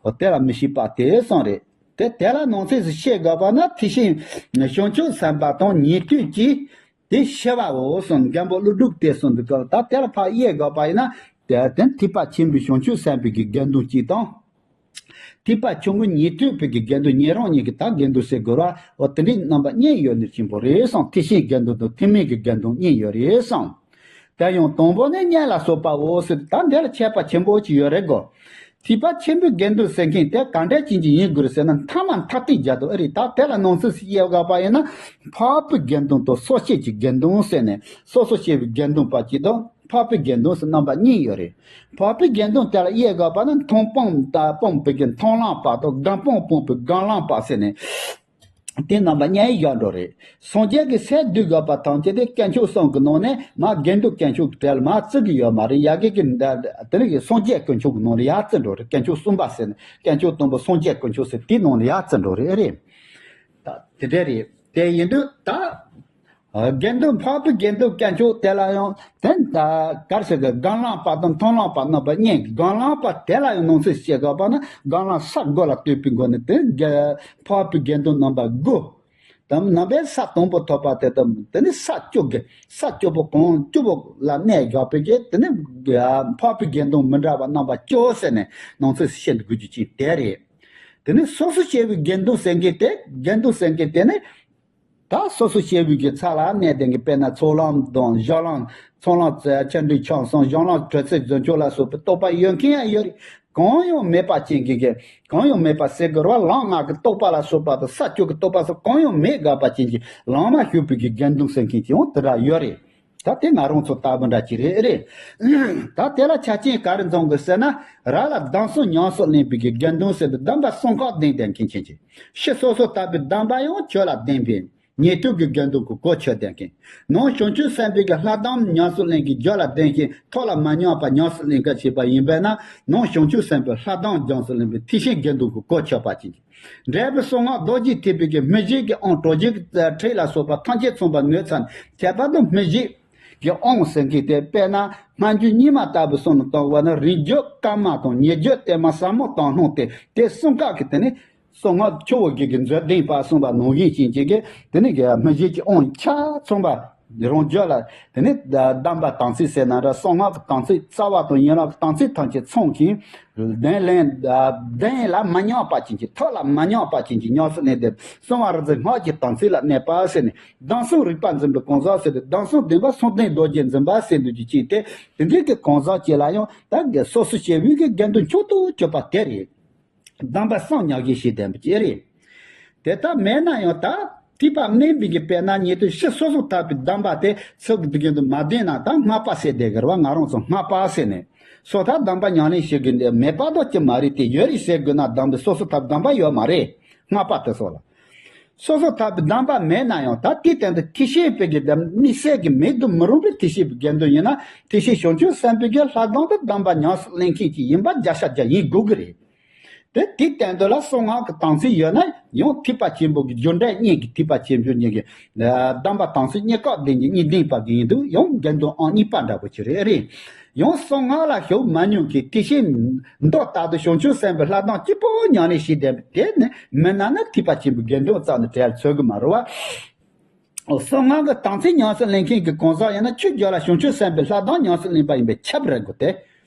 འོ་དེ་ལ་མི་ཤེས་པ་དེ་གསུམ་རེད། དེ་དེ་ལ་ནང་གསེས་སུ་བཤད་དགོས་པ་ན་ཐེག་ཆེན་བྱང་ཆུབ་སེམས་དཔའ་དང་ཉན་ཐོས་ཀྱི། དེ་ཤེས་པའོ་གསུངས། མགོན་པོ་ཀླུ་སྒྲུབ་དེ་གསུངས་འདུག་གམ། ད་དེ་ལ་ཕར་དབྱེ་དགོས་པ་ཡིན་ན། དེ་དེ་ཐེག་པ་ཆེན་པོའི་བྱང་ཆུབ་སེམས་དཔའི་གི་དགེ་འདུན་གཅིག་དང་། ཐེག་པ་ཆུང་ངུ་ཉན་ཐོས་པའི་གི་དགེ་འདུན་ཉན་རང་གཉིས་ཀྱི་ད་དགེ་འདུན་ཟེར་དགོས་ར། འོ་དེ་འདྲའི་རྣམ་པ་གཉིས་ཡོད་ནི་ཆེན་པོ་རེད་གསུངས། ཐེག་ཆེན་དགེ་འདུན་དང་ཐེག་དམན་གྱི་དགེ་འདུན་གཉིས་ཡོད་རེད་གསུངས། དེ་ཡང་དང་པོ་ནི་གཉེན་ལ་སོགས་པའོ་ཟེར། ད་འདི་ལ་ཁྱད་པར་ཆེན་པོ་ཅིག་ཡོད་རེད་གོ། ཐེག་པ་ཆེན་པོའི་དགེ་འདུན་ཟེར་མཁན་དེ་གང་འདྲ་ཅན་གྱི་ཡིན་དགོས་རེད་ཟེར་ན་མཐའ་མ་མཐའ་གཏུགས་རྒྱག་དགོས་ཨེ་རེད། ད་དེ་ལ་ནང་གསེས་སུ་དབྱེ་དགོས་པ་ཡིན་ན་འཕགས་པའི་དགེ་འདུན་དང་སོ་སྐྱེ་གི་དགེ་འདུན་ཟེར་ནས་སོ་སོ་སྐྱེ་བའི་དགེ་འདུན་པ་གཅིག་དང་འཕགས་པའི་དགེ་འདུན་ཟེར་རྣམ་པ་གཉིས་ཡོད་རེད། འཕགས་པའི་དགེ་འདུན་དེ་ལ་དབྱེ་དགོས་པ་ན་མཐོང་སྤང་དང་སྤངས་པའི་གི་མཐོང་ལམ་པ་དང་སྒོམ་སྤང་སྤངས་པའི་སྒོམ་ལམ་པ་ཟེར་ནས། དེ་རྣམ་པ་གཉིས་ཡོད་འགྲོ་རེད། སངས་རྒྱས་ཀྱི་སྲས་བསྡུས་དགོས་པ་ཐམས་ཅད་དེ་དཀོན་མཆོག་གསུམ་གྱི་ནང་ནས་མ་དགེ་འདུན་དཀོན་མཆོག་གི་གྲལ་ལ་མ་བརྩི་གི་ཡོད་མ་རེད། ཡ་གི་གི་འདི་དེ་ནི་གི་སངས་རྒྱས་དཀོན་མཆོག་གི་ནང་ལ་ཡར་བརྩི་འགྲོ་རེད། དཀོན་མཆོག་གསུམ་པ་ཟེར་ནས་དཀོན་མཆོག་གསུམ་པོ་སངས་རྒྱས་དཀོན་མཆོག་ཟེར་དེའི་ནང་ལ་ཡར་བརྩི་འགྲོ་རེད། ཨེ་རེད། ད་དེ་འདྲ་རེད། དེ་ཡིན་དུས་ད། དགེ་འདུན་འཕགས་པའི་དགེ་འདུན་དཀོན་མཆོག་དེ་ལ་ཡང་དེ་ད་གར་ཞིག་གི་སྒོམ་ལམ་པ་དང་མཐོང་ལམ་པ་རྣམ་པ་གཉིས། སྒོམ་ལམ་པ་དེ་ལ་ཡང་ནང་གསེས་བཤད་དགོས་པ་ན་སྒོམ་ལམ་ས་དགུ་ལ་ལྟོས་པའི་སྒོ་ནས་དེ་དགེ་འཕགས་པའི་དགེ་འདུན་རྣམ་པ་དགུ། དམ་རྣམ་པའི་ས་དང་པོ་ཐོབ་པ་དེ་དང་དེ་ནི་ས་བཅུ་གི་ས་བཅུ་པོ་གང་བཅུ་པོ་ལ་གནས་དགོས་པའི་གི་དེ་ནི་འཕགས་པའི་དགེ་འདུན་མི་འདྲ་བ་རྣམ་པ་བཅུ་ཟེར་ནས་ནང་གསེས་བཤད་དགོས་རྒྱུ་ཅིག་དེ་རེད། དེ་ནི་སོ་སོ་སྐྱེ་བོའི་དགེ་འདུན་ཟེར་མཁན་དེ་དགེ་འདུན་ཟེར་མཁན་དེ་ནི། ད་སོ་སོ་སྐྱེ་བོའི་གི་ཚ་ལ་གནས་དེ་གི་དཔེར་ན་ཚོགས་ལམ་དང་སྦྱོར་ལམ། ཚོགས་ལམ་བྱང་སེམས་ཆེན་པོའི་ཆ་གསུམ། སྦྱོར་ལམ་དྲོད་ཚད་རྫུ་འཕྲུལ་ལ་སོགས་པའི་རྟོགས་པ་ཡོད་མཁན་ཡང་ཡོད་རེད། གང་ཡང་མེད་པ་ཅན་གྱི་གི་གང་ཡང་མེད་པ་ཟེར་དགོས་ར། ལམ་ལྔ་གི་རྟོགས་པ་ལ་སོགས་པ་དང་ས་བཅུ་གི་རྟོགས་པ་སོགས་གང་ཡང་མེད་དགོས་པ་ཅན་གྱི་ལམ་ལ་ཞུགས་པའི་གི་དགེ་འདུན་ཟེར་མཁན་གྱི་ཡང་དེ་འདྲ་ཡོད་རེད། ད་དེ་ང་རང་ཚོ་ལྟ་བུ་འདྲ་ཅིག་རེད། རེད། ད་དེ་ལ་ཆ་རྐྱེན་ག་རེ་འཛོམས་དགོས་ཟེར་ན། རང་ལ་སྡོམ་གསུམ་ཉམས་སུ་ལེན་པའི་གི་དགེ་འདུན་ཟེར་དུས་སྡོམ་པ་གསུམ་ཀ་ལྡན་ལྡན་མཁན་ཅན་གྱི། ཕྱི་སོ་སོར་ཐར་པའི་སྡོམ་པ་ཡང་ཆོས་ལ་ལྡན་པའི་ཉན་ཐོས་ཀྱི་དགེ་འདུན་གྱི་གོ་ཆོད་ལྡན་མཁན། ནང་བྱང་ཆུབ་སེམས་དཔའི་གི་ལྷ་སྡོམ་ཉམས་སུ་ལེན་གྱི་རྒྱུད་ལ་ལྡན་ཞིང་ཐོབ་ལ་མ་ཉམས་པ་ཉམས་སུ་ལེན་མཁན་བྱས་པ་ཡིན་པས་ན་ནང་བྱང་ཆུབ་སེམས་དཔའི་ལྷ་སྡོམ་ཉམས་སུ་ལེན་པའི་ཐེག་ཆེན་དགེ་འདུན་གྱི་གོ་ཆོད་པ་ཅན་གྱི། འབྲས་བུ་གསང་སྔགས་རྡོ་རྗེ་ཐེག་པའི་གི་སྨིན་བྱེད་ཀྱི་དབང་གྲོལ་བྱེད་ཀྱི་ཁྲིད་ལ་སོགས་པ་ཐམས་ཅད་མཚུངས་པར་ནོད་ཚར་ནས་ཁྱད་པར་དུ་སྨིན་བྱེད་ཀྱི་དབང་ཟེར་མཁན་དེ་དཔེར་ན་སྨན་རྒྱུད་རྙིང་མ་ལྟ་བུ་སོགས་ནས་བཏང་བ་ན་རིང་བརྒྱུད་བསྐལ་མ་དང་ཉེ་བརྒྱུད་བརྟན་མ་ཟབ་མོ་དྭངས་སྣང་སྟེ་དེ་གསུམ་ཀ་གི་དེ་ནི་གསང་སྔགས་ཆུ་བོ་བརྒྱུད་ཀྱི་མཛོད་ལྡན་པ་གསུངས་པ་ནང་བཞིན་ཅན་གྱི་དེ་ནི་གི་སྨིན་བྱེད་ཀྱི་དབང་ཆ་ཚང་བ། རང་རྒྱུད་ལ་དེ་ནི་སྡོམ་པ་དམ་ཚིག་ཟེར་ན་འདྲ། གསང་སྔགས་ཀྱི་དམ་ཚིག་རྩ་བ་དང་ཡན་ལག་གི་དམ་ཚིག་ཐམས་ཅད་ཚང་ཞིང་། གདེང་ལེན་གདེང་ལ་མ་ཉམས་པ་ཅན་གྱི་ཐབས་ལ་མ་ཉམས་པ་ཅན་གྱི་ཉམས་སུ་ལེན་ཏེ་གསང་བ་རིག་འཛིན་སྔགས་ཀྱི་དམ་ཚིག་ལ་གནས་པ་ཟེར་ནས་སྡོམ་གསུམ་རིག་པ་འཛིན་པའི་གང་ཟག་ཟེར་ཏེ་སྡོམ་གསུམ་ལྡན་པ་གསུམ་ལྡན་རྡོ་རྗེ་འཛིན་པ་ཟེར་འདུག་རྒྱུ་ཅན་དེ་དེ་འདྲའི་གི་གང་ཟག་ཅིག་ལ་ཡང་ད་གི་སོ་སོ་སྐྱེ་བོའི་གི་དགེ་འདུན་མཆོག་ཏུ་གྱུར་པ་དེ་རེད། སྡོམ་པ་གསུམ་ཉམས་བཞེས་བྱས་ལྡན་པ་ཅིག་རེད། དེ་ལྟར་མེད་ན་ཡང་ད་ཐེག་པ་དམན་པའི་གི་དཔེར་ན་ཉན་ཐོས་ཕྱི་སོ་སོར་ཐར་པའི་སྡོམ་པ་དེ་ཚུལ་གྱི་དུས་རྒྱུན་དུ་མ་ལྡན་ན་ད་སྔགས་པ་ཟེར་བསྡད་ཀྱི་རེད་བ། ང་རང་ཚོ་སྔགས་པ་ཟེར་ནས་སོ་ཐར་སྡོམ་པ་ཉམས་ལེན་བྱེད་དགོས་འདི་མེད་པ་དོ་ཅི་མ་རེད། དེ་ཡོད་རེད་ཟེར་དགོས་ན་སྡོམ་པའི་སོ་སོར་ཐར་སྡོམ་པ་ཡོད་མ་རེད། སྔགས་པ་དེ་ཚོ་ལ། སོ་སོར་ཐར་པའི་སྡོམ་པ་མེད་ན་ཡང་ད་དེའི་སྟེང་དུ་ཐེག་ཆེན་པའི་གི་དམ་དམིགས་བསལ་གྱི་མེད་དུ་མི་རུང་བའི་ཐེག་ཆེན་པའི་དགེ་འདུན་ཡིན་ན་ཐེག་ཆེན་བྱང་ཆུབ་སེམས་དཔའི་གི་ལྷ་སྡོམ་དུ་སྡོམ་པ་ཉམས་སུ་ལེན་མཁན་ཅིག་ཡིན་པ་བརྒྱ་ཆ་བརྒྱ་ཡིན་དགོས་ཀྱི་རེད། དེ་དེའི་སྟེང་དུ་ལ་གསང་སྔགས་ཀྱི་དམ་ཚིག་ཡོད་ན་ཡང་ཐེག་པ་ཆེན་པོ་གི་རྒྱུ་འབྲས་གཉིས་ཀྱི་ཐེག་པ་ཆེན་པོ་གཉིས་ཀྱི་སྡོམ་པ་དམ་ཚིག་གཉིས་ཀ་ལྡན་གྱི་གཉིས་ལྡན་པ་གི་ཡིན་དུས་ཡང་དགེ་འདུན་ཨང་གཉིས་པ་འདྲ་པོ་ཅིག་རེད། རེད། ཡང་གསང་སྔགས་ལ་ཞུགས་མ་མྱོང་གི་ཐེག་ཆེན་མདོ་ལྟར་དུ་བྱང་ཆུབ་སེམས་དཔའི་ལྷ་སྡོམ་གཅིག་པོ་ཉམས་ལེན་བྱས་བསྡད་པ་དེ་ནི་མི་སྣང་ན་ཐེག་པ་ཆེན་པོའི་དགེ་འདུན་རྩ་ནས་གྲལ་ཚུད་གི་མ་རེད་བ། གསང་སྔགས་ཀྱི་དམ་ཚིག་ཉམས་སུ་ལེན་མཁན་གྱི་གང་ཟག་ཡིན་ན་ཆོས་བརྒྱུད་ལ་བྱང་ཆུབ་སེམས་དཔའི་ལྷ་གདམས་ཉམས་སུ་ལེན་པ་ཡིན་པས་ཁྱབ་རེད་དགོས་ཏེ།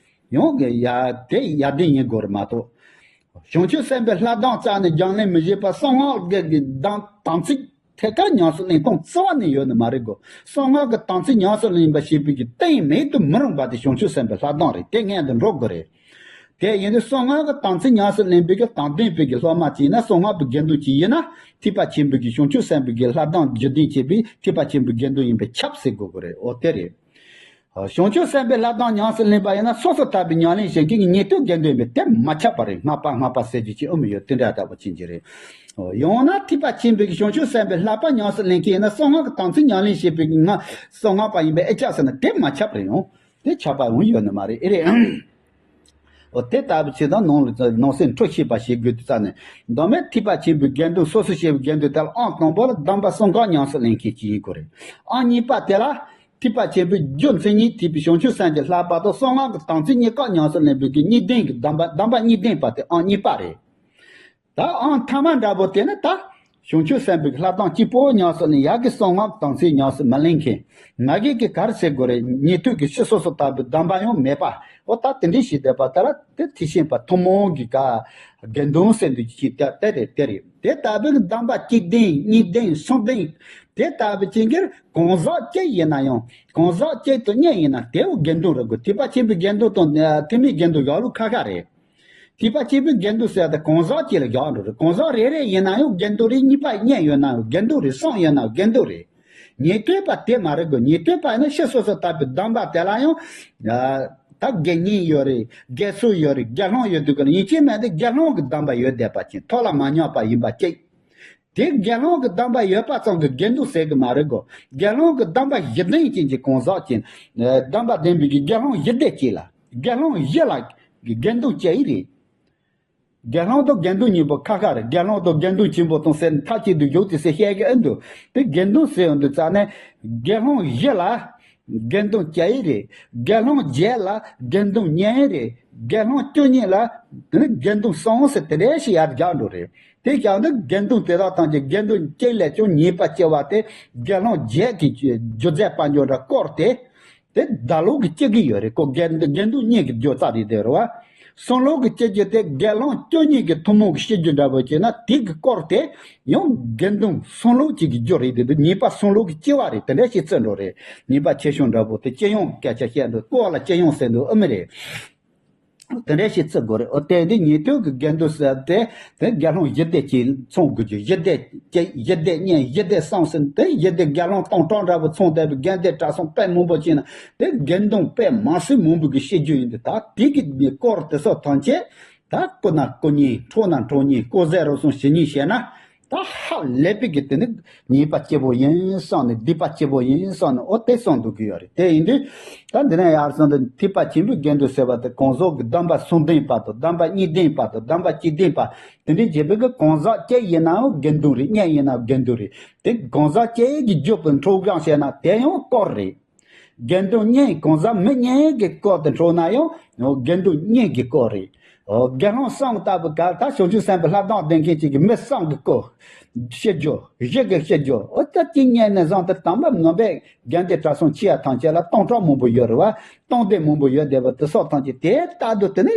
ཡང་གི་ཡ་དེ་ཡ་དེ་ཡིན་དགོས་རེད་མ་གཏོགས། བྱང་ཆུབ་སེམས་དཔའི་ལྷ་གདམས་རྩ་ནས་རྒྱང་ལེན་མི་བྱེད་པར་གསང་སྔགས་ཀྱི་གདམས་དམ་ཚིག་ཐད་ཀར་ཉམས་སུ་ལེན་སྟངས་རྩ་བ་ནས་ཡོད་ནི་མ་རེད་གོ། གསང་སྔགས་ཀྱི་དམ་ཚིག་ཉམས་སུ་ལེན་པ་ཞེས་པའི་གི་གཏན་མེད་དུ་མི་རུང་བ་དེ་བྱང་ཆུབ་སེམས་དཔའི་ལྷ་གདམས་རེད། དེ་སྔོན་དུ་འགྲོ་དགོས་རེད། དེ་ཡིན་དུས་གསང་སྔགས་ཀྱི་དམ་ཚིག་ཉམས་སུ་ལེན་པའི་གི་དམ་ལྡན་པའི་གི་སློབ་མ་ཅིག་ཡིན་ན། གསང་སྔགས་པའི་དགེ་འདུན་ཅིག་ཡིན་ན། ཐེག་པ་ཆེན་པོའི་གི་བྱང་ཆུབ་སེམས་དཔའི་གི་ལྷ་གདམས་རྒྱུད་ལྡན་བྱེད་པའི་ཐེག་པ་ཆེན་པོའི་དགེ་འདུན་ཡིན་པས་ཁྱབ་ཟེར་དགོས་ཀྱི་རེད། འོ་དེ་རེད། བྱང་ཆུབ་སེམས་དཔའི་ལྷ་གདམས་ཉམས་སུ་ལེན་པ་ཡིན་ན་སོ་སོ་ལྟ་བུའི་ཉམས་ལེན་བྱེད་མཁན་གྱི་ཉན་ཐོས་དགེ་འདུན་ཡིན་པས་དེ་མ་ཁྱབ་པ་རེད། སྔགས་པ་སྔགས་པ་ཟེར་རྒྱུ་ཅིག་ཨེ་མི་ཡོད། དེ་འདྲ་ལྟ་བུ་ཅན་ཅིག་རེད། ཡང་ན་ཐེག་པ་ཆེན་པོའི་གི་བྱང་ཆུབ་སེམས་དཔའི་ལྷག་པ་ཉམས་སུ་ལེན་མཁན་ཡིན་ན་གསང་སྔགས་ཀྱི་དམ་ཚིག་ཉམས་ལེན་བྱེད་པའི་གི་ང་གསང་སྔགས་པ་ཡིན་པས་ཨེ་ཁྱབ་ཟེར་ན་དེ་མ་ཁྱབ་རེད། ཡང་དེ་ཁྱབ་པ་ཡང་ཡོད་ནི་མ་རེད། ཨེ་རེད། འོ་དེ་ལྟ་བུ་ཅིག་དང་ནང་ལ་ནང་གསེས་འཕྲོ་ཤེས་པ་ཞིག་དགོས་དུས་ཙ་ནས། མདོ་སྨད་ཐེག་པ་ཆེན་པོའི་དགེ་འདུན་སོ་སོ་ཞེས་པའི་དགེ་འདུན་དེ་ལ་ཨང་དང་པོ་ལ་གདམས་པ་གསང་སྔགས་ཉམས་སུ་ལེན་མཁན་ཅིག་ཡིན་དགོས་རེད། ཨང་གཉིས་པ་དེ་ལ་ཐེག་པ་ཆེན་པོའི་རྒྱུ་མཚན་ཉིད་ཐེག་པའི་བྱང་ཆུབ་སེམས་ཀྱི་བསླབ་པ་དང་གསང་སྔགས་ཀྱི་དམ་ཚིག་གཉིས་ཀ་ཉམས་སུ་ལེན་པའི་གི་གཉིས་ལྡན་གྱི་གདམས་པ། གདམས་པ་གཉིས་ལྡན་པ་དེ་ཨང་གཉིས་པ་རེད། ད་ཨང་ཐ་མ་འདྲ་པོ་དེ་ནི་ད་བྱང་ཆུབ་སེམས་དཔའི་ལྷ་གདམས་གཅིག་པོ་ཉམས་སུ་ལེན། ཡ་གི་གསང་སྔགས་དམ་ཚིག་ཉམས་སུ་མ་ལེན་མཁན། མ་གི་གི་ག་རེ་ཟེར་དགོས་རེད། ཉན་ཐོས་ཀྱི་ཕྱི་སོ་སོ་ལྟ་བུའི་གདམས་པ་ཡང་མེད་པ། འོ་ད་དེ་འདྲའི་ཞིག་བསྡད་པ་ད་ལ་དེ་ཐེག་ཆེན་པ་ཐུན་མོང་གི་ག་དགེ་འདུན་ཟེར་འདུག་ཅིག་དེ་དེ་རེད། དེ་རེད། དེ་ལྟ་བུའི་གདམས་པ་གཅིག་ལྡན་གཉིས་ལྡན་གསུམ་ལྡན་དེ་ལྟ་བུ་ཅན་གྱི་གང་ཟག་གཅིག་ཡིན་ན་ཡང་གང་ཟག་གཅིག་ཏུ་གཉིས་ཡིན་ན་དེའོ་དགེ་འདུན་རེད་གོ། ཐེག་པ་ཆེན་པོའི་དགེ་འདུན་དང་ཐེག་དམན་དགེ་འདུན་ཡོད་ལུགས་ཁ་ཁ་རེད། ཐེག་པ་ཆེན་པོའི་དགེ་འདུན་ཟེར་ཏེ་གང་ཟག་གཅིག་ལ་རྒྱག་འགྲོ་རེད། གང་ཟག་རེ་རེ་ཡིན་ན་ཡང་དགེ་འདུན་རེད། གཉིས་པ་གཉིས་ཡོད་ན་ཡང་དགེ་འདུན་རེད། གསུམ་ཡོད་ན་ཡང་དགེ་འདུན་རེད། ཉན་ཐོས་པ་དེ་མ་རེད་གོ། ཉན་ཐོས་པ་ཡིན་ན་ཕྱི་སོ་སོ་ལྟ་བུའི་གདམས་པ་དེ་ལ་ཡང་ད་དགེ་བསྙེན་ཡོད་རེད། དགེ་ཚུལ་ཡོད་རེད། དགེ་སློང་ཡོད་དུས་ཀ་ལ་ཡིན་གཅིག་མིན་གཅིག་དགེ་སློང་གི་གདམས་པ་ཡོད་བསྡད་པ་ཅན། ཐོག་ལ་མ་ཉམས་པ་ཡིན་པ་གཅིག་དེ་དགེ་སློང་གི་གདམས་པ་ཡོད་པ་ཙམ་གྱིས་དགེ་འདུན་ཟེར་གི་མ་རེད་གོ། དགེ་སློང་གི་གདམས་པ་བཞི་ལྡན་ཅན་གྱི་གང་ཟག་ཅན། གདམས་པ་ལྡན་པའི་གི་དགེ་སློང་བཞི་སྡེ་གཅིག་ལ། དགེ་སློང་བཞི་ལ་དགེ་འདུན་གཅིག་རེད། དགེ་སློང་དང་དགེ་འདུན་གཉིས་པོ་ཁ་ཁ་རེད། དགེ་སློང་དང་དགེ་འདུན་ཆེན་པོ་དང་ཟེར་མཐའ་གཅིག་ཏུ་བཞག་སྟེ་ཟེར་བཤད་གི་ཨེ་འདུག་དེ་དགེ་འདུན་ཟེར་ཡོང་དུས་ཙ་ནས་དགེ་སློང་བཞི་ལ་དགེ་འདུན་གཅིག་རེད། དགེ་སློང་བརྒྱད་ལ་དགེ་འདུན་གཉིས་རེད། དགེ་སློང་བཅུ་གཉིས་ལ་དེ་ནི་དགེ་འདུན་གསུམ་ཟེར་དེ་འདྲ་ཞིག་ཡར་རྒྱག་འགྲོ་རེད། དེ་ཀྱང་ནི་དགེ་འདུན་དེ་དག་ཐམས་ཅད་དགེ་འདུན་གཅིག་ལས་ཀྱང་ཉེས་པ་ཆེ་བ་དེ་དགེ་སློང་བརྒྱད་ཀྱི་རྒྱུ་རྫས་དཔལ་འབྱོར་འདྲ་བསྐོར་ཏེ། དེ་བརྡ་ལུགས་ཀྱི་སྤྱི་གི་ཡོད་རེད་ཀོ། དགེ་དགེ་འདུན་གཉིས་ཀྱི་སྦྱོར་རྩ་རེད་དེ་རེད་བ། གསུང་ལུགས་ཀྱི་སྤྱི་གི་དེ་དགེ་སློང་བཅུ་གཉིས་ཀྱི་ཐུན་མོང་གི་སྤྱི་རྒྱུ་འདྲ་པོ་བྱས་ན་དེ་གི་སྐོར་དེ་ཡང་དགེ་འདུན་གསུང་ལུགས་གཅིག་གི་རྒྱུ་རེད་དེ། དེ་ཉེས་པ་གསུང་ལུགས་ཀྱི་སྤྱི་བ་རེད། དེ་འདྲ་ཞིག་བརྩི་འགྲོ་རེད། ཉེས་པ་ཆེ་ཆུང་འདྲ་པོ་དེ་སྤྱི་ཡོངས་སྐད་ཆ་བཤད་འདུག་ཀོ་ལ་སྤྱི་ཡོངས་ཟེར་འདུག་ཨ་མི་རེད། དེ་འདྲ་ཞིག་བརྩི་དགོས་རེད། འོ་དེ་འདི་ཉན་ཐོས་ཀྱི་དགེ་འདུན་ཟེར་ཏེ་དེ་དགེ་སློང་བཞི་སྡེ་གཅིག་མཚོན་དགོས་རྒྱུ། བཞི་སྡེ་གཅིག་བཞི་སྡེ་གཉིས་བཞི་སྡེ་གསུམ་ཟེར་དེ་བཞི་སྡེ་དགེ་སློང་སྟོང་ཕྲག་འདྲ་པོ་མཚོན་བསྡད་པའི་དགེ་སྡེ་གྲྭ་ཚང་དཔེ་མང་པོ་ཅིག་ན་དེ་དགེ་འདུན་དཔེ་མང་སུ་མང་པོ་གི་སྤྱི་རྒྱུ་ཡིན་ཏེ། ད་དེ་གི་སྐོར་དེ་ཚོ་ཐམས་ཅད་ད་སྐུ་ན་སྐུ་ཉིད་ཁྲོ་ན་ཁྲོ་ཉིད་སྐུ་གཟུགས་རོ་གསུམ་ཞི་ཉིད་བྱས་ན། ད་ཧ་ལས་པའི་གི་དེ་ནི་ཉེས་པ་སྐྱེ་བོ་ཡིན་བསམ་ནས་སྡིག་པ་སྐྱེ་བོ་ཡིན་བསམ་ནས་འོ་དེ་གསུང་འདུག་གི་ཡོད་རེད། དེ་ཡིན་དུས་ད་འདི་ནས་ཡར་སོང་དུ་ཐེག་པ་ཆེན་པོའི་དགེ་འདུན་ཟེར་བ་དེ་གང་ཟག་གི་གདམས་པ་གསུམ་ལྡན་པ་དང་གདམས་པ་གཉིས་ལྡན་པ་དང་གདམས་པ་གཅིག་ལྡན་པ་དེ་འདྲའི་བྱེད་པའི་གི་གང་ཟག་གཅིག་ཡིན་ནའང་དགེ་འདུན་རེད། གཉིས་ཡིན་ནའང་དགེ་འདུན་རེད། དེ་གང་ཟག་གཅིག་གི་རྒྱུད་པུ་འཕྲོ་བཞག་བྱས་ན་དེ་ཡང་སྐོར་རེད། དགེ་འདུན་གཉིས་གང་ཟག་མི་གཉིས་ཀྱི་སྐོར་དུ་འཕྲོ་ན་ཡང་དགེ་འདུན་གཉིས་ཀྱི་སྐོར་རེད། དགེ་སློང་གསུམ་ལྟ་བུ་ག་ད་བྱང་ཆུབ་སེམས་དཔའི་ལྷ་གདམས་ལྡན་མཁན་ཅིག་གི་མི་གསུམ་གྱི་སྐོར་སྤྱི་རྒྱུ་བཞི་གི་སྤྱི་རྒྱུ་འོ་ད་གཅིག་གཉིས་ནས་བཟུང་སྟེ་དམ་པ་ནང་པའི་དགེ་འདུན་གྲྭ་ཚང་ཆེ་ཡ་ཐམས་ཅད་ལ་སྟོང་ཕྲག་མང་པོ་ཡོད་རེད་བ། སྟོང་སྡེ་མང་པོ་ཡོད་བསྡད་པ་དེ་སོགས་ཐམས་ཅད་དེ་ལྟ་དུས་དེ་ནི་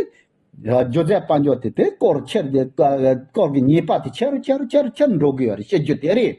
རྒྱུ་རྫས་དཔལ་འབྱོར་དེ་དེ་སྐོར་ཆེར་དེ་སྐོར་གྱི་ཉེས་པ་དེ་ཆེ་རུ་ཆེ་རུ་ཆེ་རུ་ཆེ་རུ་འགྲོ་གི་ཡོད་རེད། སྤྱི་རྒྱུ་དེ་རེད།